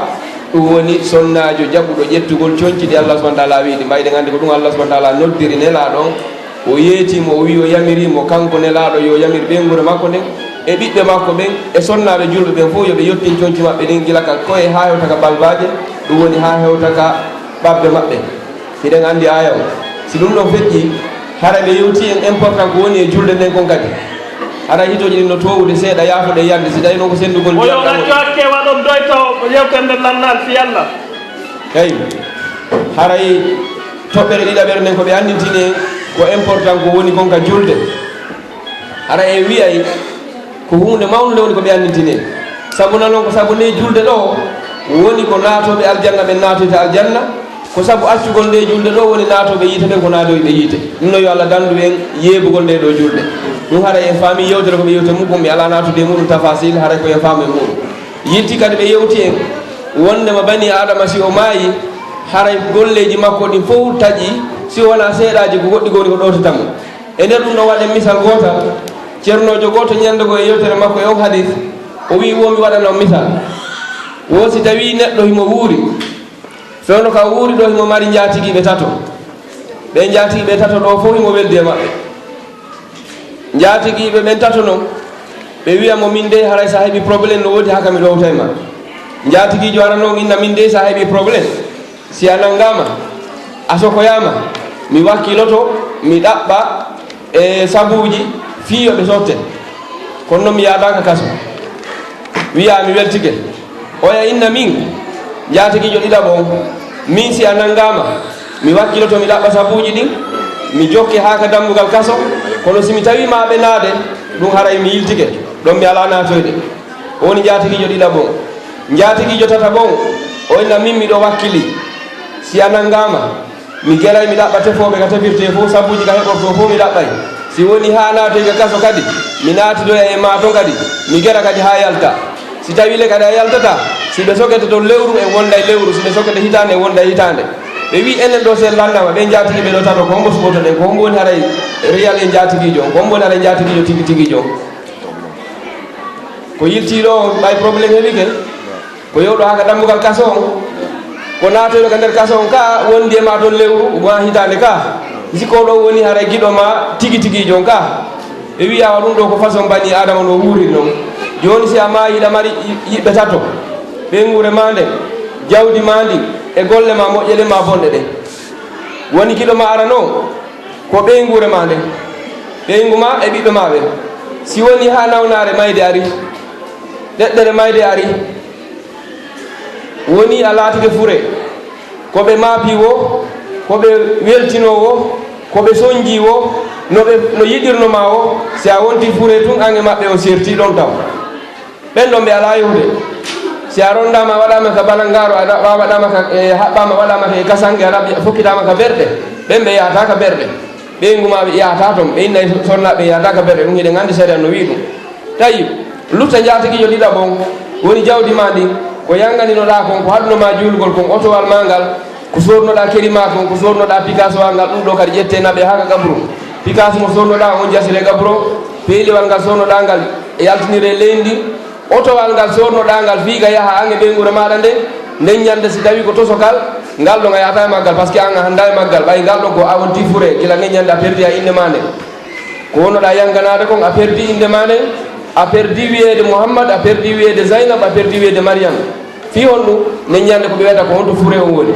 Ɗum woni sonnaajo jaɓuɗo ƴettugol conci ɗi Allah subhanahu wa taala wi'i ɗi mbaɗa. Eɗen anndi ko ɗum Allah subhanahu wa taala noddiri Nelaaɗo on. O yeetii mo, o wi'i, o yamirii mo, kanko Nelaaɗo, yo yamir ɓeynguure makko nden, e ɓiɓɓe makko ɓen, e sonnaaɓe julɓe ɓen fof, yo ɓe yottin conci maɓɓe ɗin, gila ka ko'e haa hewta ka balbaaje, ɗum woni haa hewta ka ɓaɓɓe maɓɓe. Hiɗen anndi aaya on. Si ɗum ɗon feƴƴii, Hara ɓe yewti en important ko woni e julde nden kon kadi. Hara hitooji ɗin no toowude seeɗa, yaafude e yande, si tawi noon ko senndugol o yo ndiyam ɗam accu hakke waɗon doy taw yewtere nden lannal fi Allah. Eyi, haray toɓɓere ɗiɗaɓere nden ko ɓe anndintini en ko important ko woni kon ka julde. Hara en wiyay ko huunde mawnde woni ko ɓe anndintini en. Sabu na noon ko sabu nde julde ɗo woni ko naatooɓe aljanna ɓen naatoyta aljanna, ko sabu accugol nde julde ɗo woni naatooɓe yiite ɓen ko naatoyɓe yiite. Ɗum no yo Allah danndu en yeebugol nde ɗo julde. Ɗum haray en faami yewtere ko ɓe yewte muɗum, mi alaa naatude e muɗum tafasil, haray ko en faamu e muɗum. Yilti kadi ɓe yewti en wondema bani Aadama si o maayi, haray golleeji makko ɗin fof taƴi, si wonaa seeɗaaji ko goɗɗi goni ko ɗowtata mo. E nder ɗum ɗo waɗen misal gootal, ceernoojo gooto ñande goo e yewtere makko e on hadis, o wi'i wo mi waɗana on misal. Wo si tawii neɗɗo himo wuuri, fewndo ka wuuri ɗo himo mari njaatigiiɓe tato. Ɓee njaatigiiɓe tato ɗo fof himo weldi e maɓɓe. Njaatigiiɓe ɓen tato non, ɓe wi'a mo, "Min dey haray sa heɓi problème no woodi haka mi ɗowtay ma." Njaatigiijo ara non inna, "Min dey sa heɓi problème, si a nanngaama, a sokoyaama, mi wakkiloto, mi ɗaɓɓa e sabuuji fii yo ɓe sotte. Kono non mi yaadaaka kaso." Wi'a, "Mi weltike." Oya inna min, njaatigiijo ɗiɗaɓo on, "Min si a nanngaama, mi wakkiloto mi ɗaɓɓa sabuuji ɗin, mi jokke haa ka dambugal kaso, kono si mi tawii ma ɓe naade, ɗum haray mi yiltike, ɗon mi alaa naatoyde." O woni njaatigiijo ɗiɗaɓo on. Njaatigiijo tataɓo on, o inna, "Min miɗo wakkili, si a nanngaama, mi geray mi ɗaɓɓa tefooɓe ka tefirtee fof, sabuuji ka heɓortoo fof mi ɗaɓɓay. Si woni haa naatoy ka kaso kadi, mi naatidoya e maa ton kadi, mi gera kadi haa yalta. Si tawii le kadi a yaltataa, si ɓe sokete ton lewru en wonday lewru, si ɓe sokete hitaande en wonday hitaande." Ɓe wi'i, "Enen ɗo si en lanndama, ɓee njaatigiiɓe ɗo tato, ko hombo suɓotoɗen, ko hombo woni haray riyal e njaatigiijo on, ko hombo woni haray njaatigiijo tigi tigiijo on?" Ko yiltii ɗo on, ɓay problème heɓike. Ko yewɗo haa ka dambugal kaso on. Ko naatoyɗo ka nder kaso on ka, wondi e maa ton lewru, ma hitaande ka. Sikko ɗo woni haray giɗo ma tigi tigiijo on ka. Ɓe wi'a wa ɗum ɗo ko façon bani Aadama no wuuriri non. Jooni si a maayi hiɗa mari yi-, yiɓɓe tato, ɓeynguure ma nden, jawdi ma ndin, e golle ma moƴƴe ɗen ma bonɗe ɗen. Woni giɗo ma arano, ko ɓeynguure ma nden, ɓeyngu ma e ɓiɓɓe ma ɓen. Si woni haa nawnaare mayde ari, ɗeɗɗere mayde ari, woni a laatike fure, ko ɓe maapi wo, ko ɓe weltinoo wo, ko ɓe sonjii wo, no ɓe, no yiɗirno maa wo, si a wonti fure tun, an e maɓɓe on serti ɗon taw. Ɓen ɗon ɓe alaa yahude. Si a rondaama, a waɗaama ka balangaro, a wa-, waɗaama ka, e, haɓɓaama, waɗaama ka e kasange, a raɓi-, fokkitaama ka berɗe, ɓen ɓe yahataa ka berɗe. Ɓeyngu ma ɓe yahataa ton, ɓe innay sonnaaɓe yahataa ka berɗe, ɗum hiɗen anndi sariya no wi'i ɗum. Tayyib, lutta njaatigiijo ɗiɗaɓo on, woni jawdi ma ndin, ko yanganinoɗaa kon, ko haɗuno ma juulugol kon, otowal ma ngal, ko soodnoɗaa keri ma kon, ko soodnoɗaa pikaaso ma ngal, ɗum ɗo kadi ƴettee naɓee haa ka gabru. Pikaaso mo soodnoɗaa on jasiree gabru, peeliwal ngal soodnoɗaa ngal yaltiniree leydi ndin, otowal ngal soodnoɗaa ngal fii ka yaha an e ɓeynguure maaɗa nden, nden ñande si tawii ko tosokal, ngal ɗon a yahataa e maggal, parce que an a hanndaa e maggal, ɓay ngal ɗon ko a wontii fure, gila nden ñande a perdii a innde maa nden. Ko wonnoɗaa yanganaade kon, a perdii innde maa nden, a perdii wiyeede Muhammad, a perdii wiyeede Zaynab, a perdii wiyeede Mariyam. Fii honɗum? Nden ñande ko ɓe wiyata ko honto fure on woni.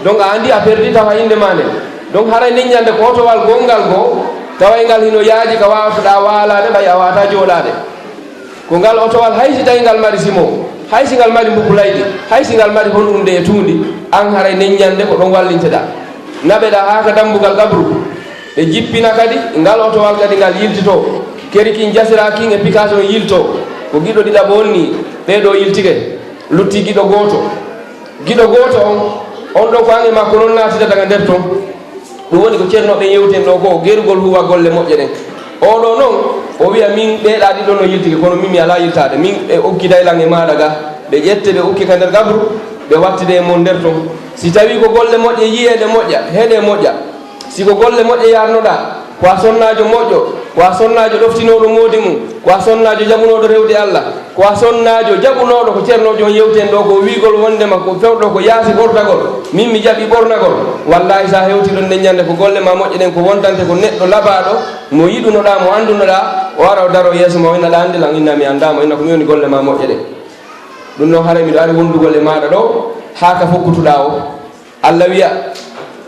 Donc a anndi a perdii tawa innde maa nden. Donc haray nden ñande ko otowal gonngal goo, taway ngal hino yaaji ka waawtoɗaa waalaade, ɓay a waawataa jooɗaade. Ko ngal otowal, hay si tawi ngal mari simo, hay si ngal mari mbubu laydi, hay si ngal mari honɗum nde e tuundi, an haray nden ñande ko ɗon wallinteɗaa. Naɓeɗaa haa ka dambugal qabru, ɓe jippina kadi ngal otowal kadi ngal yiltitoo. Keri kin jasiraa kin e pikaasi on yiltoo. Ko giɗo ɗiɗaɓo on nii, ɓee ɗoo yiltike, lutti giɗo gooto. Giɗo gooto on, on ɗoo ko an e makko non naatidata ka nder ton. Ɗum woni ko ceerno ɓen yewten ɗoo ko gerugol huwa golle moƴƴe ɗen. Oo ɗoo non, o wiya min ɓee ɗaa ɗiɗo no yiltike, kono min mi alaa yiltaade. Min ɓe okkiday lan e maaɗa ga, ɓe ƴette ɓe ukke ka nder gabru, ɓe wattide e mon nder ton. Si tawii ko golle moƴƴe yiyeede moƴƴa, heɗe moƴƴa. Si ko golle moƴƴe yaarnoɗaa, ko a sonnaajo moƴƴo, ko a sonnaajo ɗoftinooɗo moodi mum, ko a sonnaajo jaɓunooɗo rewde Alla, ko a sonnaajo jaɓunooɗo ko ceernoojo on yewten ɗoo ko wiigol wonndema ko fewɗo ko yaasi ɓortagol, min mi jaɓi ɓornagol. Wallaahi, so a hewtii ɗon nden ñande ko golle maa moƴƴe ɗen ko wontante ko neɗɗo labaaɗo mo yiɗunoɗaa, mo anndunoɗaa, o ara o daroo yeeso maa, o inna, "Ɗa anndi lan?" Inna, "Mi anndaa." Mo inna, "Ko mi woni golle maa moƴƴe ɗen." Ɗum noon haray miɗo ari wondugol e maaɗa ɗoo haa ka fokkutuɗaa o. Alla wiya,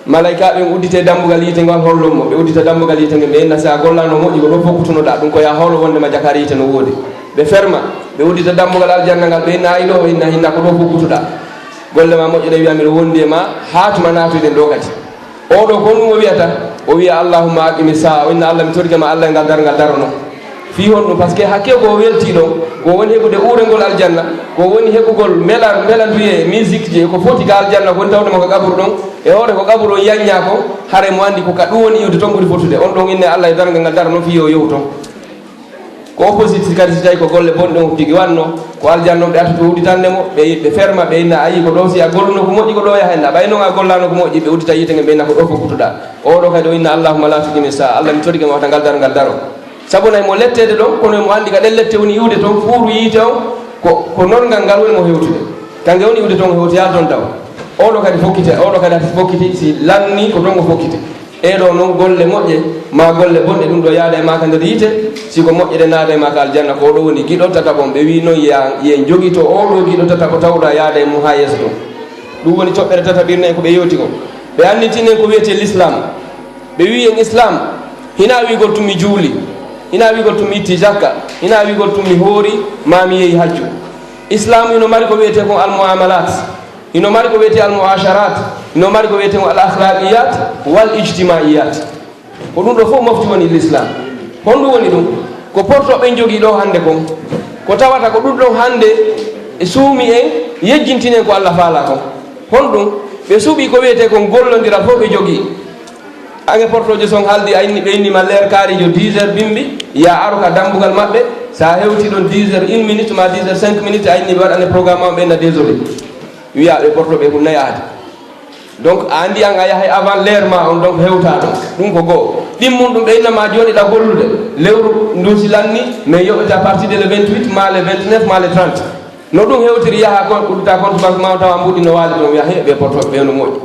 Malaykaaɓe ɓen uddite dambugal yiite ngal, hollon mo. Ɓe uddita dambugal yiite ngal, ɓe inna, "Si a gollaano moƴƴi, ko ɗoo fof kutunoɗaa." Ɗum ko yaa hoolo wondema jakaari yiite no woodi. Ɓe ferma, ɓe uddita dambugal aljanna ngal, ɓe inna, "Ay ɗoo," o inna, "Hinna ko ɗoo fof kutuɗaa. Golle maa moƴƴe ɗe, wiya miɗo wondi e maa, haa tuma naatoyɗen ɗoo kadi." Oo ɗoo ko honɗum o wiyata? O wiya, "Allahumma aqimi saa." O inna, "Allah, mi torike ma, Allah, e ngal darngal darono." Fii honɗum? Parce que hakkee ko o weltii ɗon, ko woni heɓude uurengol aljanna, ko woni heɓugol mbela-, mbelanduyee, musique ji, ko foti ka aljanna, ko woni tawde mo ka qaburu ɗon, e hoore ko qaburu on yanñaa ko, haray mo anndi ko ka ɗum woni iwde ton ɓuri fotude. On ɗon inne Allah e darngal ngal dara non fii yo yehu ton. Ko opposite si kadi si tawi ko golle bonɗe on tigi wanno, ko aljanna on ɓe attata ɓe udditande mo, ɓe, ɓe ferma, ɓe inna, "Ayi, ko ɗoo si a golluno ko moƴƴi, ko ɗoo yaha enna. Ɓay non a gollaano ko moƴƴi," ɓe uddita yiite nge, ɓe inna, "Ko ɗoo fof kutuɗaa." Oo ɗoo kadi o inna, "Allahumma la tuqimi saa, Allah, mi torike ma wata ngal darngal daro." Sabu nay mo letteede ɗon, kono mo anndi ka ɗen lette woni iwde ton, fuuru yiite on, ko, ko norngal ngal woni mo hewtude. Kanke woni iwde ton, hewtoyaa ton taw. Oo ɗoo kadi fokkite, oo ɗoo kadi hati fokkiti, si lanni ko ton o fokkiti. Ɗee ɗoo non golle moƴƴe, maa golle bonɗe, ɗum ɗoo yaada e maa ka nder yiite, si ko moƴƴe ɗe naada e maa ka aljanna, ko oo ɗoo woni giɗo tataɓo on. Ɓe wii non, "Yaa, yen jogito oo ɗoo giɗo tataɓo tawɗo a yaada e mum haa yeeso ton." Ɗum woni toɓɓere tataɓirne en ko ɓe yewti kon. Ɓe annitin en ko wiyetee l'islam. Ɓe wii en islam, hinaa wiigol tun mi juuli, hinaa wiigol tun mi itti jakka, hinaa wiigol tun mi hoori, maa mi yehi hajju. Islam hino mari ko wiyetee kon al muamalat, hino mari ko wiyetee al muasharat, hino mari ko wiyetee kon al akhlaqiyat wal ijtimaiyat. Ko ɗum ɗoo fof mofti woni l'islam. Honɗum woni ɗum? Ko porto ɓen jogii ɗoo hannde kon, ko tawata ko ɗum ɗon hannde e suumi en, yejjintinen ko Allah faalaa kon. Honɗum? Ɓe suuɓii ko wiyetee kon gollondiral fof ɓe jogii. Ange portojo son haldi a inni, ɓe inni ma leer kaarijo dix heures bimbi, ya aro ka dambugal maɓɓe, sa hewti ɗon dix heures une minute ma dix heures cinq minutes, a inni ɓe waɗane programme on, ɓe inna désolé. Wiya ɓe porto ɓe kun nayi aadi. Donc a andi an a yahay avant l'heure ma on, donc hewta ɗon. Ɗum ko goo. Ɗimmun ɗum ɓe inna ma joni ɗa gollude. Lewru ndu si lanni, mais yoɓete à partir de le vingt-huit ma le vingt-neuf ma le trente. No ɗum hewtiri yaha kon, uddita compte banque ma o tawa mbuɗi no waali ɗon, wiya he ɓe porto ɓe no moƴƴi.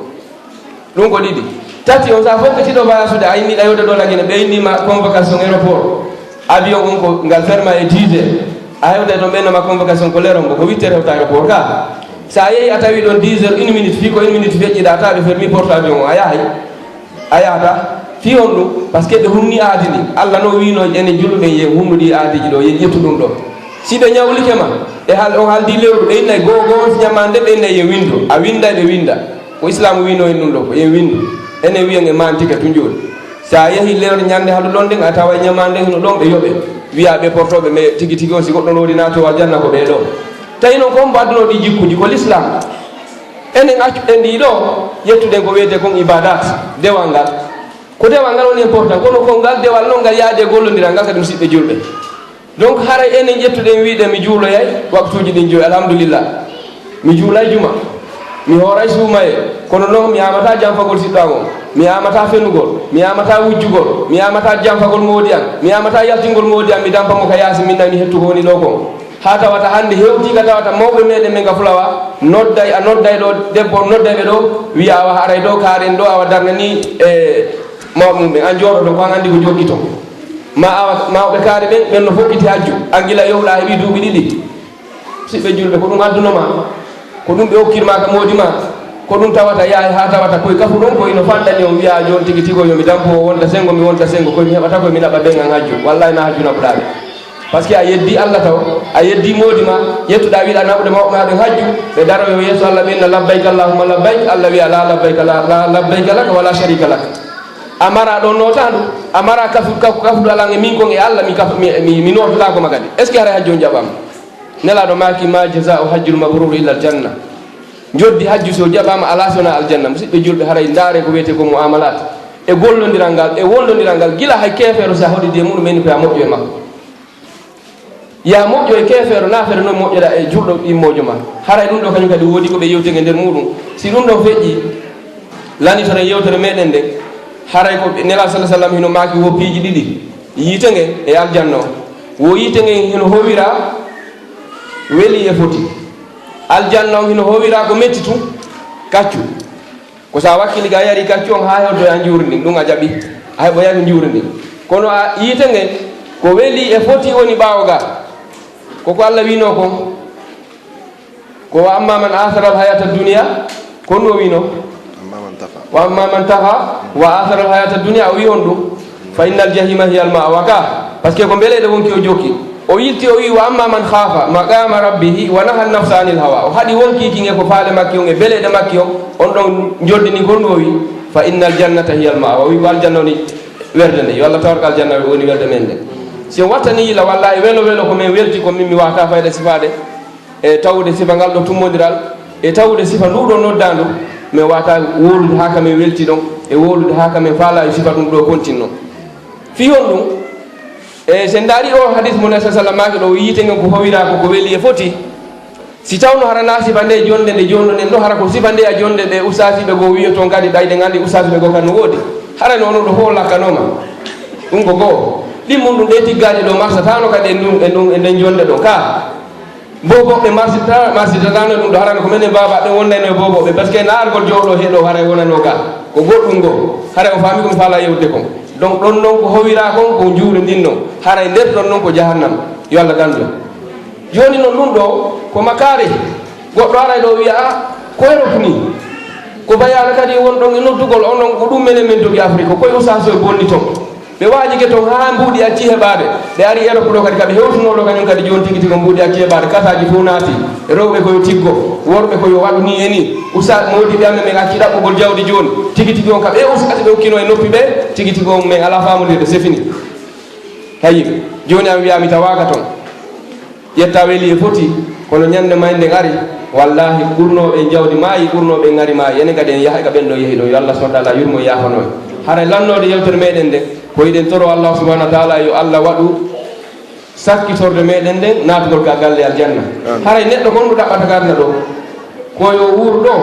Ɗum ko ɗiɗi. Tati, on saha fof ko tiɗo wayasude, a inni ɗa yewde ɗo Lagine, ɓe inni ma convocation aéroport. Avion on ko ngal ferma e dix heures. A hewta e ɗon ɓe innama convocation ko leron ko, ko huit heures hewta aéroport ka. Sa yehi a tawi ɗon dix heures, une minute, fii ko une minute feƴƴiɗa, a tawa ɓe fermi porte avion o, a yahay. A yahata. Fii honɗum? Parce que ɓe hunni aadi ndi. Allah no wiino enen julɓe ɓen yen hunnu ɗi aadiji ɗo, yen ƴettu ɗum ɗo. Si ɓe ñawlike ma, e hal-, on haldi lewru, ɓe innay goo goo, on si ñamaande ɓe innay yen windu. A winday, ɓe winda. Ko Islaamu wiino en ɗum ɗo, ko yen windu. Enen wiyen e mantike tun jooni. Sa yehi lewru ñande haɗu ɗon nden, a tawa ñamaande hino ɗon, ɓe yoɓe. Wiya ɓe portooɓe, mais tigi tigi on, si goɗɗo no woni naatoowo aljanna, ko ɓee ɗo. Tawi non ko hombo adduno ɗi jikkuji? Ko Lislaam. Enen accu ɗen ɗi ɗo, ƴettuɗen ko wiyetee kon ibadat, dewal ngal. Ko dewal ngal woni important, kono ko ngal dewal non ngal yaadi e gollondiral ngal kadi, musidɓe julɓe. Donc, haray enen ƴettuɗen wiiɗen mi juuloyay waktuuji ɗin joyi, alhamdulillah. Mi juulay juma, mi hooray suumayee, kono non mi yamata janfagol siɗɗo an on, mi yamata fenugol, mi yamata wujjugol, mi yamata janfagol moodi an, mi yamata yaltingol moodi an, mi dampa mo ka yaasi, min nani hettu ko woni ɗo kon. Haa tawata hannde hewtii ka tawata mawɓe meɗen ɓen ka Fulawa nodday, a nodday ɗo, debbo on nodday ɓe ɗo, wiya awa haray ɗo kaaren ɗo, awa darnani e mawɓe mum ɓen, an jooɗo ɗo, ko an anndi ko jooɗi ton. Ma awa mawɓe kaari ɓen, ɓen no fokkiti hajju, an gila yowɗa heɓi duuɓi ɗiɗi. Siɓɓe julɓe, ko ɗum adduno ma, ko ɗum ɓe okkir ma ka moodi ma, ko ɗum tawata yaay haa tawata koye kafu ɗon, ko ino fanɗani on wiya jooni tigi tigo yo mi dampo o wonta sengo, mi wonta sengo, koye mi heɓata koye mi naɓa ɓen an hajju. Wallahi na hajju naɓuɗa ɓe. Parce que a yeddi Allah taw, a yeddi moodi ma, ƴettuɗa wiɗa naɓude mawɓe ma ɓen hajju, ɓe daroyo yeeso Allah ɓe inna labbayka Allahumma labbayk, Allah wiya la labbayka la, la labbayka laka wala sharika lak. A mara ɗon nootandu, a mara kafu, kafu, kafudu alan e min kon e Allah mi kafu, mi, mi, mi noototako ma kadi. Est-ce que haray hajju on jaɓama? Nelaaɗo maaki, "Ma jazaa'u hajjul mabrur illa al janna." Njoddi hajju so jaɓama alaa so wona aljanna. Musidɓe julɓe, haray ndaare ko wiyetee ko muamalat. E gollondiral ngal, e wondondiral ngal, gila hay keefeero si a hoɗidi e muɗum, eni ko ya moƴƴo e makko. Ya moƴƴo e keefeero, naafere noon moƴƴoɗa e julɗo ɗimmoojo ma. Haray ɗum ɗo kañum kadi woodi ko ɓe yewtike nder muɗum. Si ɗum ɗon feƴƴi, lanitoren yewtere meɗen nden, haray ko Nelaaɗo sallallahu alaihi wasallam hino maaki wo piiji ɗiɗi, yiite nge e aljanna o. Wo yiite nge hino howira weli e foti. Aljanna on hino howira ko metti tun, kaccu. Ko sa wakkili ga yari kaccu on haa heddoya njuuri ndin, ɗum a jaɓi, a heɓoyaki njuuri ndin. Kono a yiite nge, ko weli e foti woni ɓaawo ga. Ko ko Allah wiino kon. Ko wa amma man athara al hayata dunya, ko no wiino. Wa amma man taha wa athara al hayata dunia, o wi on ɗum, fa innal jahima hiya al mawa ka. Par ce que ko mbeleɗe wonki o jokki. O yilti o wi, wa amma man khafa maqama rabbihi wa naha nafsa anil hawa, o haɗi wonki kin e ko faale makki on e beleɗe makki on, on ɗon joddini gonɗo o wi, fa innal jannata hiya al mawa, o wi ko aljanna woni werde nde. Yo Allah tawar ko aljanna woni werde men nde. Si on wattani yila, wallahi welo welo ko men welti ko min mi wata fayda sifaade. E tawde sifa ngal ɗo tummondiral, e tawde sifa ndu ɗo noddandu, mi wata wolude ha ka min welti ɗon, e wolude ha ka min faala yo sifa ɗum ɗo kontinno. Fi honɗum? E sen daari o hadis mo Nabi sallallahu alaihi wasallam maaki ɗo, yiite ngen ko howira ko, ko weli e foti. Si tawno hara na sifa nde jonde nde jonno nen ɗo, hara ko sifa nde a jonde ɗe ustaasiɓe goo wiyoton kadi, ɗayde ngalli ustaasiɓe goo kan no woodi. Hara no onon ɗo fof lakkanoma. Ɗum ko goo. Ɗin mun ɗum ɗe tiggaaji ɗo marsatano kadi e ndun, e ndun, e nden jonde ɗo. Ka Boboɓe marsita, marsitatano ɗum ɗo, harano ko menen baba ɓe wonnayno e boboɓe, parce que naargol jooɗo he ɗo haray wonano ga, ko goɗɗum ngo, haray o faami ko mi faala yewde kon. Donc ɗon non ko howira kon, ko njuuru ndin non, haray nder ɗon non ko jahannam, yo Allah gandu. Jooni non ɗum ɗo, ko makare, goɗɗo aray ɗo wiya, a, ko Europe ni, ko bayana kadi won ɗon e noddugol, on non ko ɗum menen men dogi Afrique, ko koye ustaas o e bonni ton. Ɓe waajike ton haa mbuuɗi acci heɓaade. Ɓe ari Erop ɗo kadi, ka ɓe hewtunoo ɗo kañum kadi jooni tigi tigi, mbuuɗi acci heɓaade. Kasaaji fof naati. Rewɓe ko yo tiggo, worɓe ko yo waɗu nii e nii. Usa moodiɓɓe amen, men acci ɗaɓɓugol jawdi jooni. Tigi tigi on ka ɓe ustaasi ɓe okkinoo e noppi ɓe, tigi tigi on men alaa faamondirde, c'est fini. Tayyib. Jooni an wiyaa mi tawaaka ton. Ƴetta weli e foti, kono ñande mayde ngari, wallahi, ɓurnooɓe jawdi maayi, ɓurnooɓe ngari maayi, enen kadi en yahay ka ɓen ɗo yehi ɗo, yo Allah subhanahu wa taala yurmo, yaafano en. Haray lannoode yewtere meɗen nde, ko eɗen toro Allah subhanahu wa taala yo Allah waɗu sakkitorde meɗen nden, naatugol ka galle aljanna. Amin. Haray neɗɗo kon ɗo ɗaɓɓata ka aduna ɗo, ko yo wuur ɗo,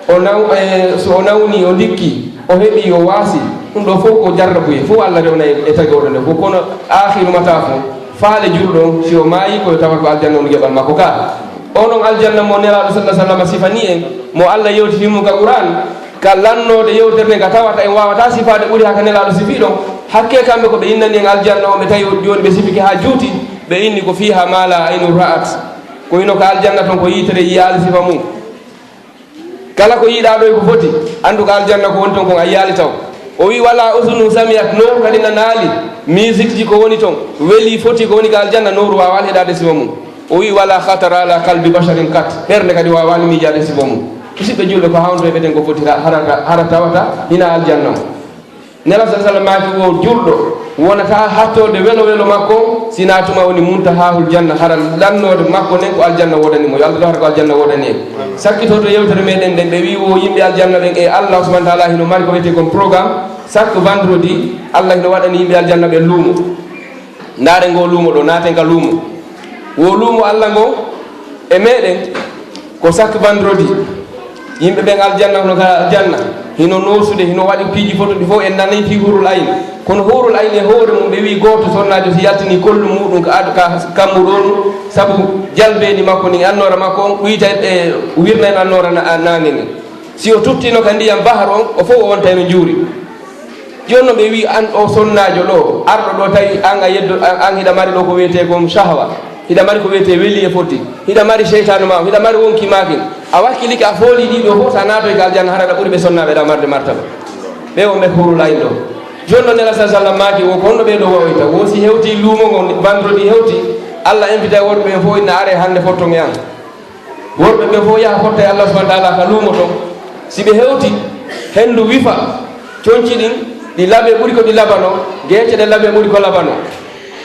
o naw-, e, so o nawni, o ndikki, o heɓi, o waasi, ɗum ɗo fof ko jarrabuye, fof Allah rewna e, e tagorɗo nde fof. Kono aakhiru mata fof, faale julɗo on, si o maayi, ko yo tawat ko aljanna woni geɓal makko ka. Onon aljanna mo Nelaaɗo sallallahu alaihi wasallam sifani en, mo Allah yewtini mo ka Qur'an, ka lannoode yewtere nden ka tawata en waawata sifaade ɓuri haa ka Nelaaɗo sifi ɗon. Hakke kamɓe ko ɓe innani en aljanna on, ɓe tawi jooni ɓe sifike haa juuti, ɓe inni ko fiha ma la aynun ra'at. Ko hino ka aljanna ton ko yitere yiyaali sifa mum. Kala ko yiɗaa ɗo e ko foti, anndu ko aljanna ko woni ton kon a yiyaali taw. O wi wala usunu samiat, nooru kadi nanaali, musique ji ko woni ton, weli foti ko woni ka aljanna, nooru waawaali heɗaade sifa mum. O wi wala khatara ala qalbi basharin qat, ɓernde kadi waawaali miijaade sifa mum. Musidɓe julɓe, ko hawnto e ɓeten ko foti ra-, hara, hara tawata hina aljanna o. Nela sa sallam maaki o julɗo wonata hattorde welo welo makko, sina tuma woni muntahahul janna, hara lannoode makko nden ko aljanna wodani mo. Yo Allah hara ko aljanna wodani en. Sakkitoto yewtere meɗen nden, ɓe wi wo yimɓe aljanna ɓen e Allah subhanahu wa taala hino mari ko wiyetee kon programme. Chaque vendredi, Allah hino waɗani yimɓe aljanna ɓen luumo. Ndaaren ngoo luumo ɗoo, naaten ka luumo. Wo luumo Allah ngoo e meɗen ko chaque vendredi. Yimɓe ɓen aljanna, hono ka aljanna, hino noosude, hino waɗi piiji fotuɗi fof, en nanay fii hurul ayn. Kono hurul ayn e hoore mum, ɓe wi gooto sonnaajo si yaltini kollu muɗum ka ad-, ka kammu ɗon, sabu jalbeeni makko ndin, annoora makko on, ɗuyta e wirna en annoora na-, naange ngen. Si o tuttino ka ndiyam bahar on, o fof o wontay no juuri. Jooni non ɓe wi an o sonnaajo ɗo, arɗo ɗo, tawi an a yeddo, an, an hiɗa mari ɗo ko wiyetee kon shahwa, hiɗa mari ko wiyetee weli e foti, hiɗa mari seytaanu ma, hiɗa mari wonki ma kin. A wakkilike, a fooli ɗi ɗo fof, sa naatoy ka aljanna, hara aɗa ɓuri ɓe sonnaaɓe ɗa marde martaba. Ɓe wonɓe hurul ayn ɗo. Jooni non Nela sa sallam maaki wo ko honno ɓe ɗo wawoyta. Wo si hewti luumo ngon, vendredi hewti, Allah invitay worɓe ɓen fof, inna are hannde fotton e an. Worɓe ɓe fof yaha fotta e Allah subhanahu wa taala ka luumo ton. Si ɓe hewti, henndu wifa, conci ɗin, ɗi laɓe ɓuri ko ɗi laɓano, geece ɗe laɓe ɓuri ko laɓano.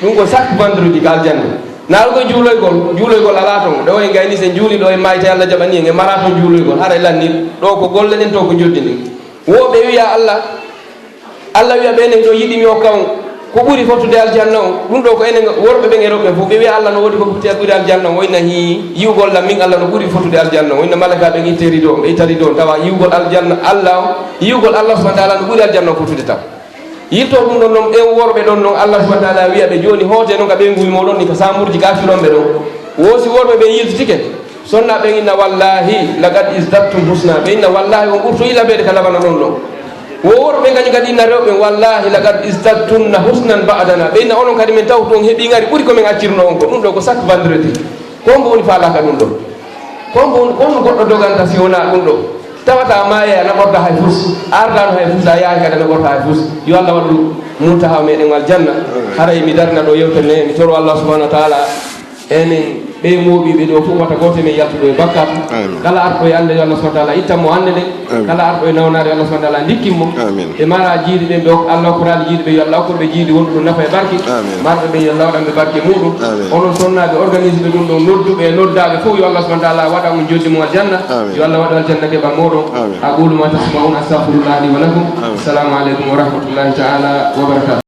Ɗum ko chaque vendredi ka aljanna. Naal ko juuloygol, juuloygol alaa ton. Ɗo en gayni sen juuli ɗo en maayta, Allah jaɓani en, en mara ton juuloygol. Haray lanni, ɗo ko golle ɗen, to ko joddi ɗin. Wo ɓe wiya Allah, Allah wiya ɓe ne, "Hiɗo yiɗi mi okka on ko ɓuri fottude aljanna on." Ɗum ɗo ko enen worɓe ɓen e rewɓe fof. Ɓe wiya, "Allah, no woodi ko ɓuri aljanna on?" O inna, "Hii, yi'ugol lam min Allah no ɓuri fottude aljanna on." O inna malaika ɓen, "Itte rido on." Ɓe itta rido on, tawa yi'ugol aljanna Allah on, yi'ugol Allah subhanahu wa taala no ɓuri aljanna on fottude taw. Yilto ɗum ɗon non, ɓen worɓe ɗon non, Allah subhanahu wa taala wiya ɓe, "Jooni hoote non ka ɓeynguuji mooɗon ɗin, ka saamurji kafirooɓe ɗon." Wo si worɓe ɓen yiltitike, sonna ɓen inna, "Wallahi, laqad izdadtum husna." Ɓe inna, "Wallahi, on ɓurtoyi laɓeede ka laɓano ɗon ɗon." Wo worɓe kañum kadi inna rewɓe, "Wallahi, laqad izdadtunna husnan ba'dana." Ɓe inna, "Onon kadi min tawtu on heɓi ngari ɓuri ko min accirno on ko." Ɗum ɗo ko chaque vendredi. Ko hombo woni faalaka ɗum ɗo? Ko hombo woni, ko honno goɗɗo doganta si wonaa ɗum ɗo? Tawata maaye a naɓorta hay fus, a ardaano hay fus, a yahay kadi a naɓorta hay fus. Yo Allah waɗu Muntaha meɗen aljanna. Haray mi darna ɗo yewtere nde, mi toro Allah subhanahu wa taala enen ɓe mooɓiiɓe ɗo fof wata gooto men yaltu ɗo e bakkat. Kala arɗo e annde yo Allah subhanahu wa taala ittan mo annde nde. Kala arɗo e nawnaare yo Allah subhanahu wa taala ndikkin mo. Ɓe mara jiiɗi ɓe, ɓe ok-, Allah okkoraali jiiɗi ɓe yo Allah okkoɓe jiiɗi wonɗo ɗum nafa e barke. Marɓe ɓe yo Allah waɗan ɓe barke muɗum. Onon sonnaaɓe organise ɓe ɗum ɗo, nodduɓe e noddaaɓe fof yo Allah subhanahu wa taala waɗan on joddi mo aljanna. Yo Allah waɗu aljanna keɓa moɗon. Aqulu ma tasmaun, astaghfirullah li wa lakum. Assalamu aleykum wa rahmatullahi taala wa barakatuh.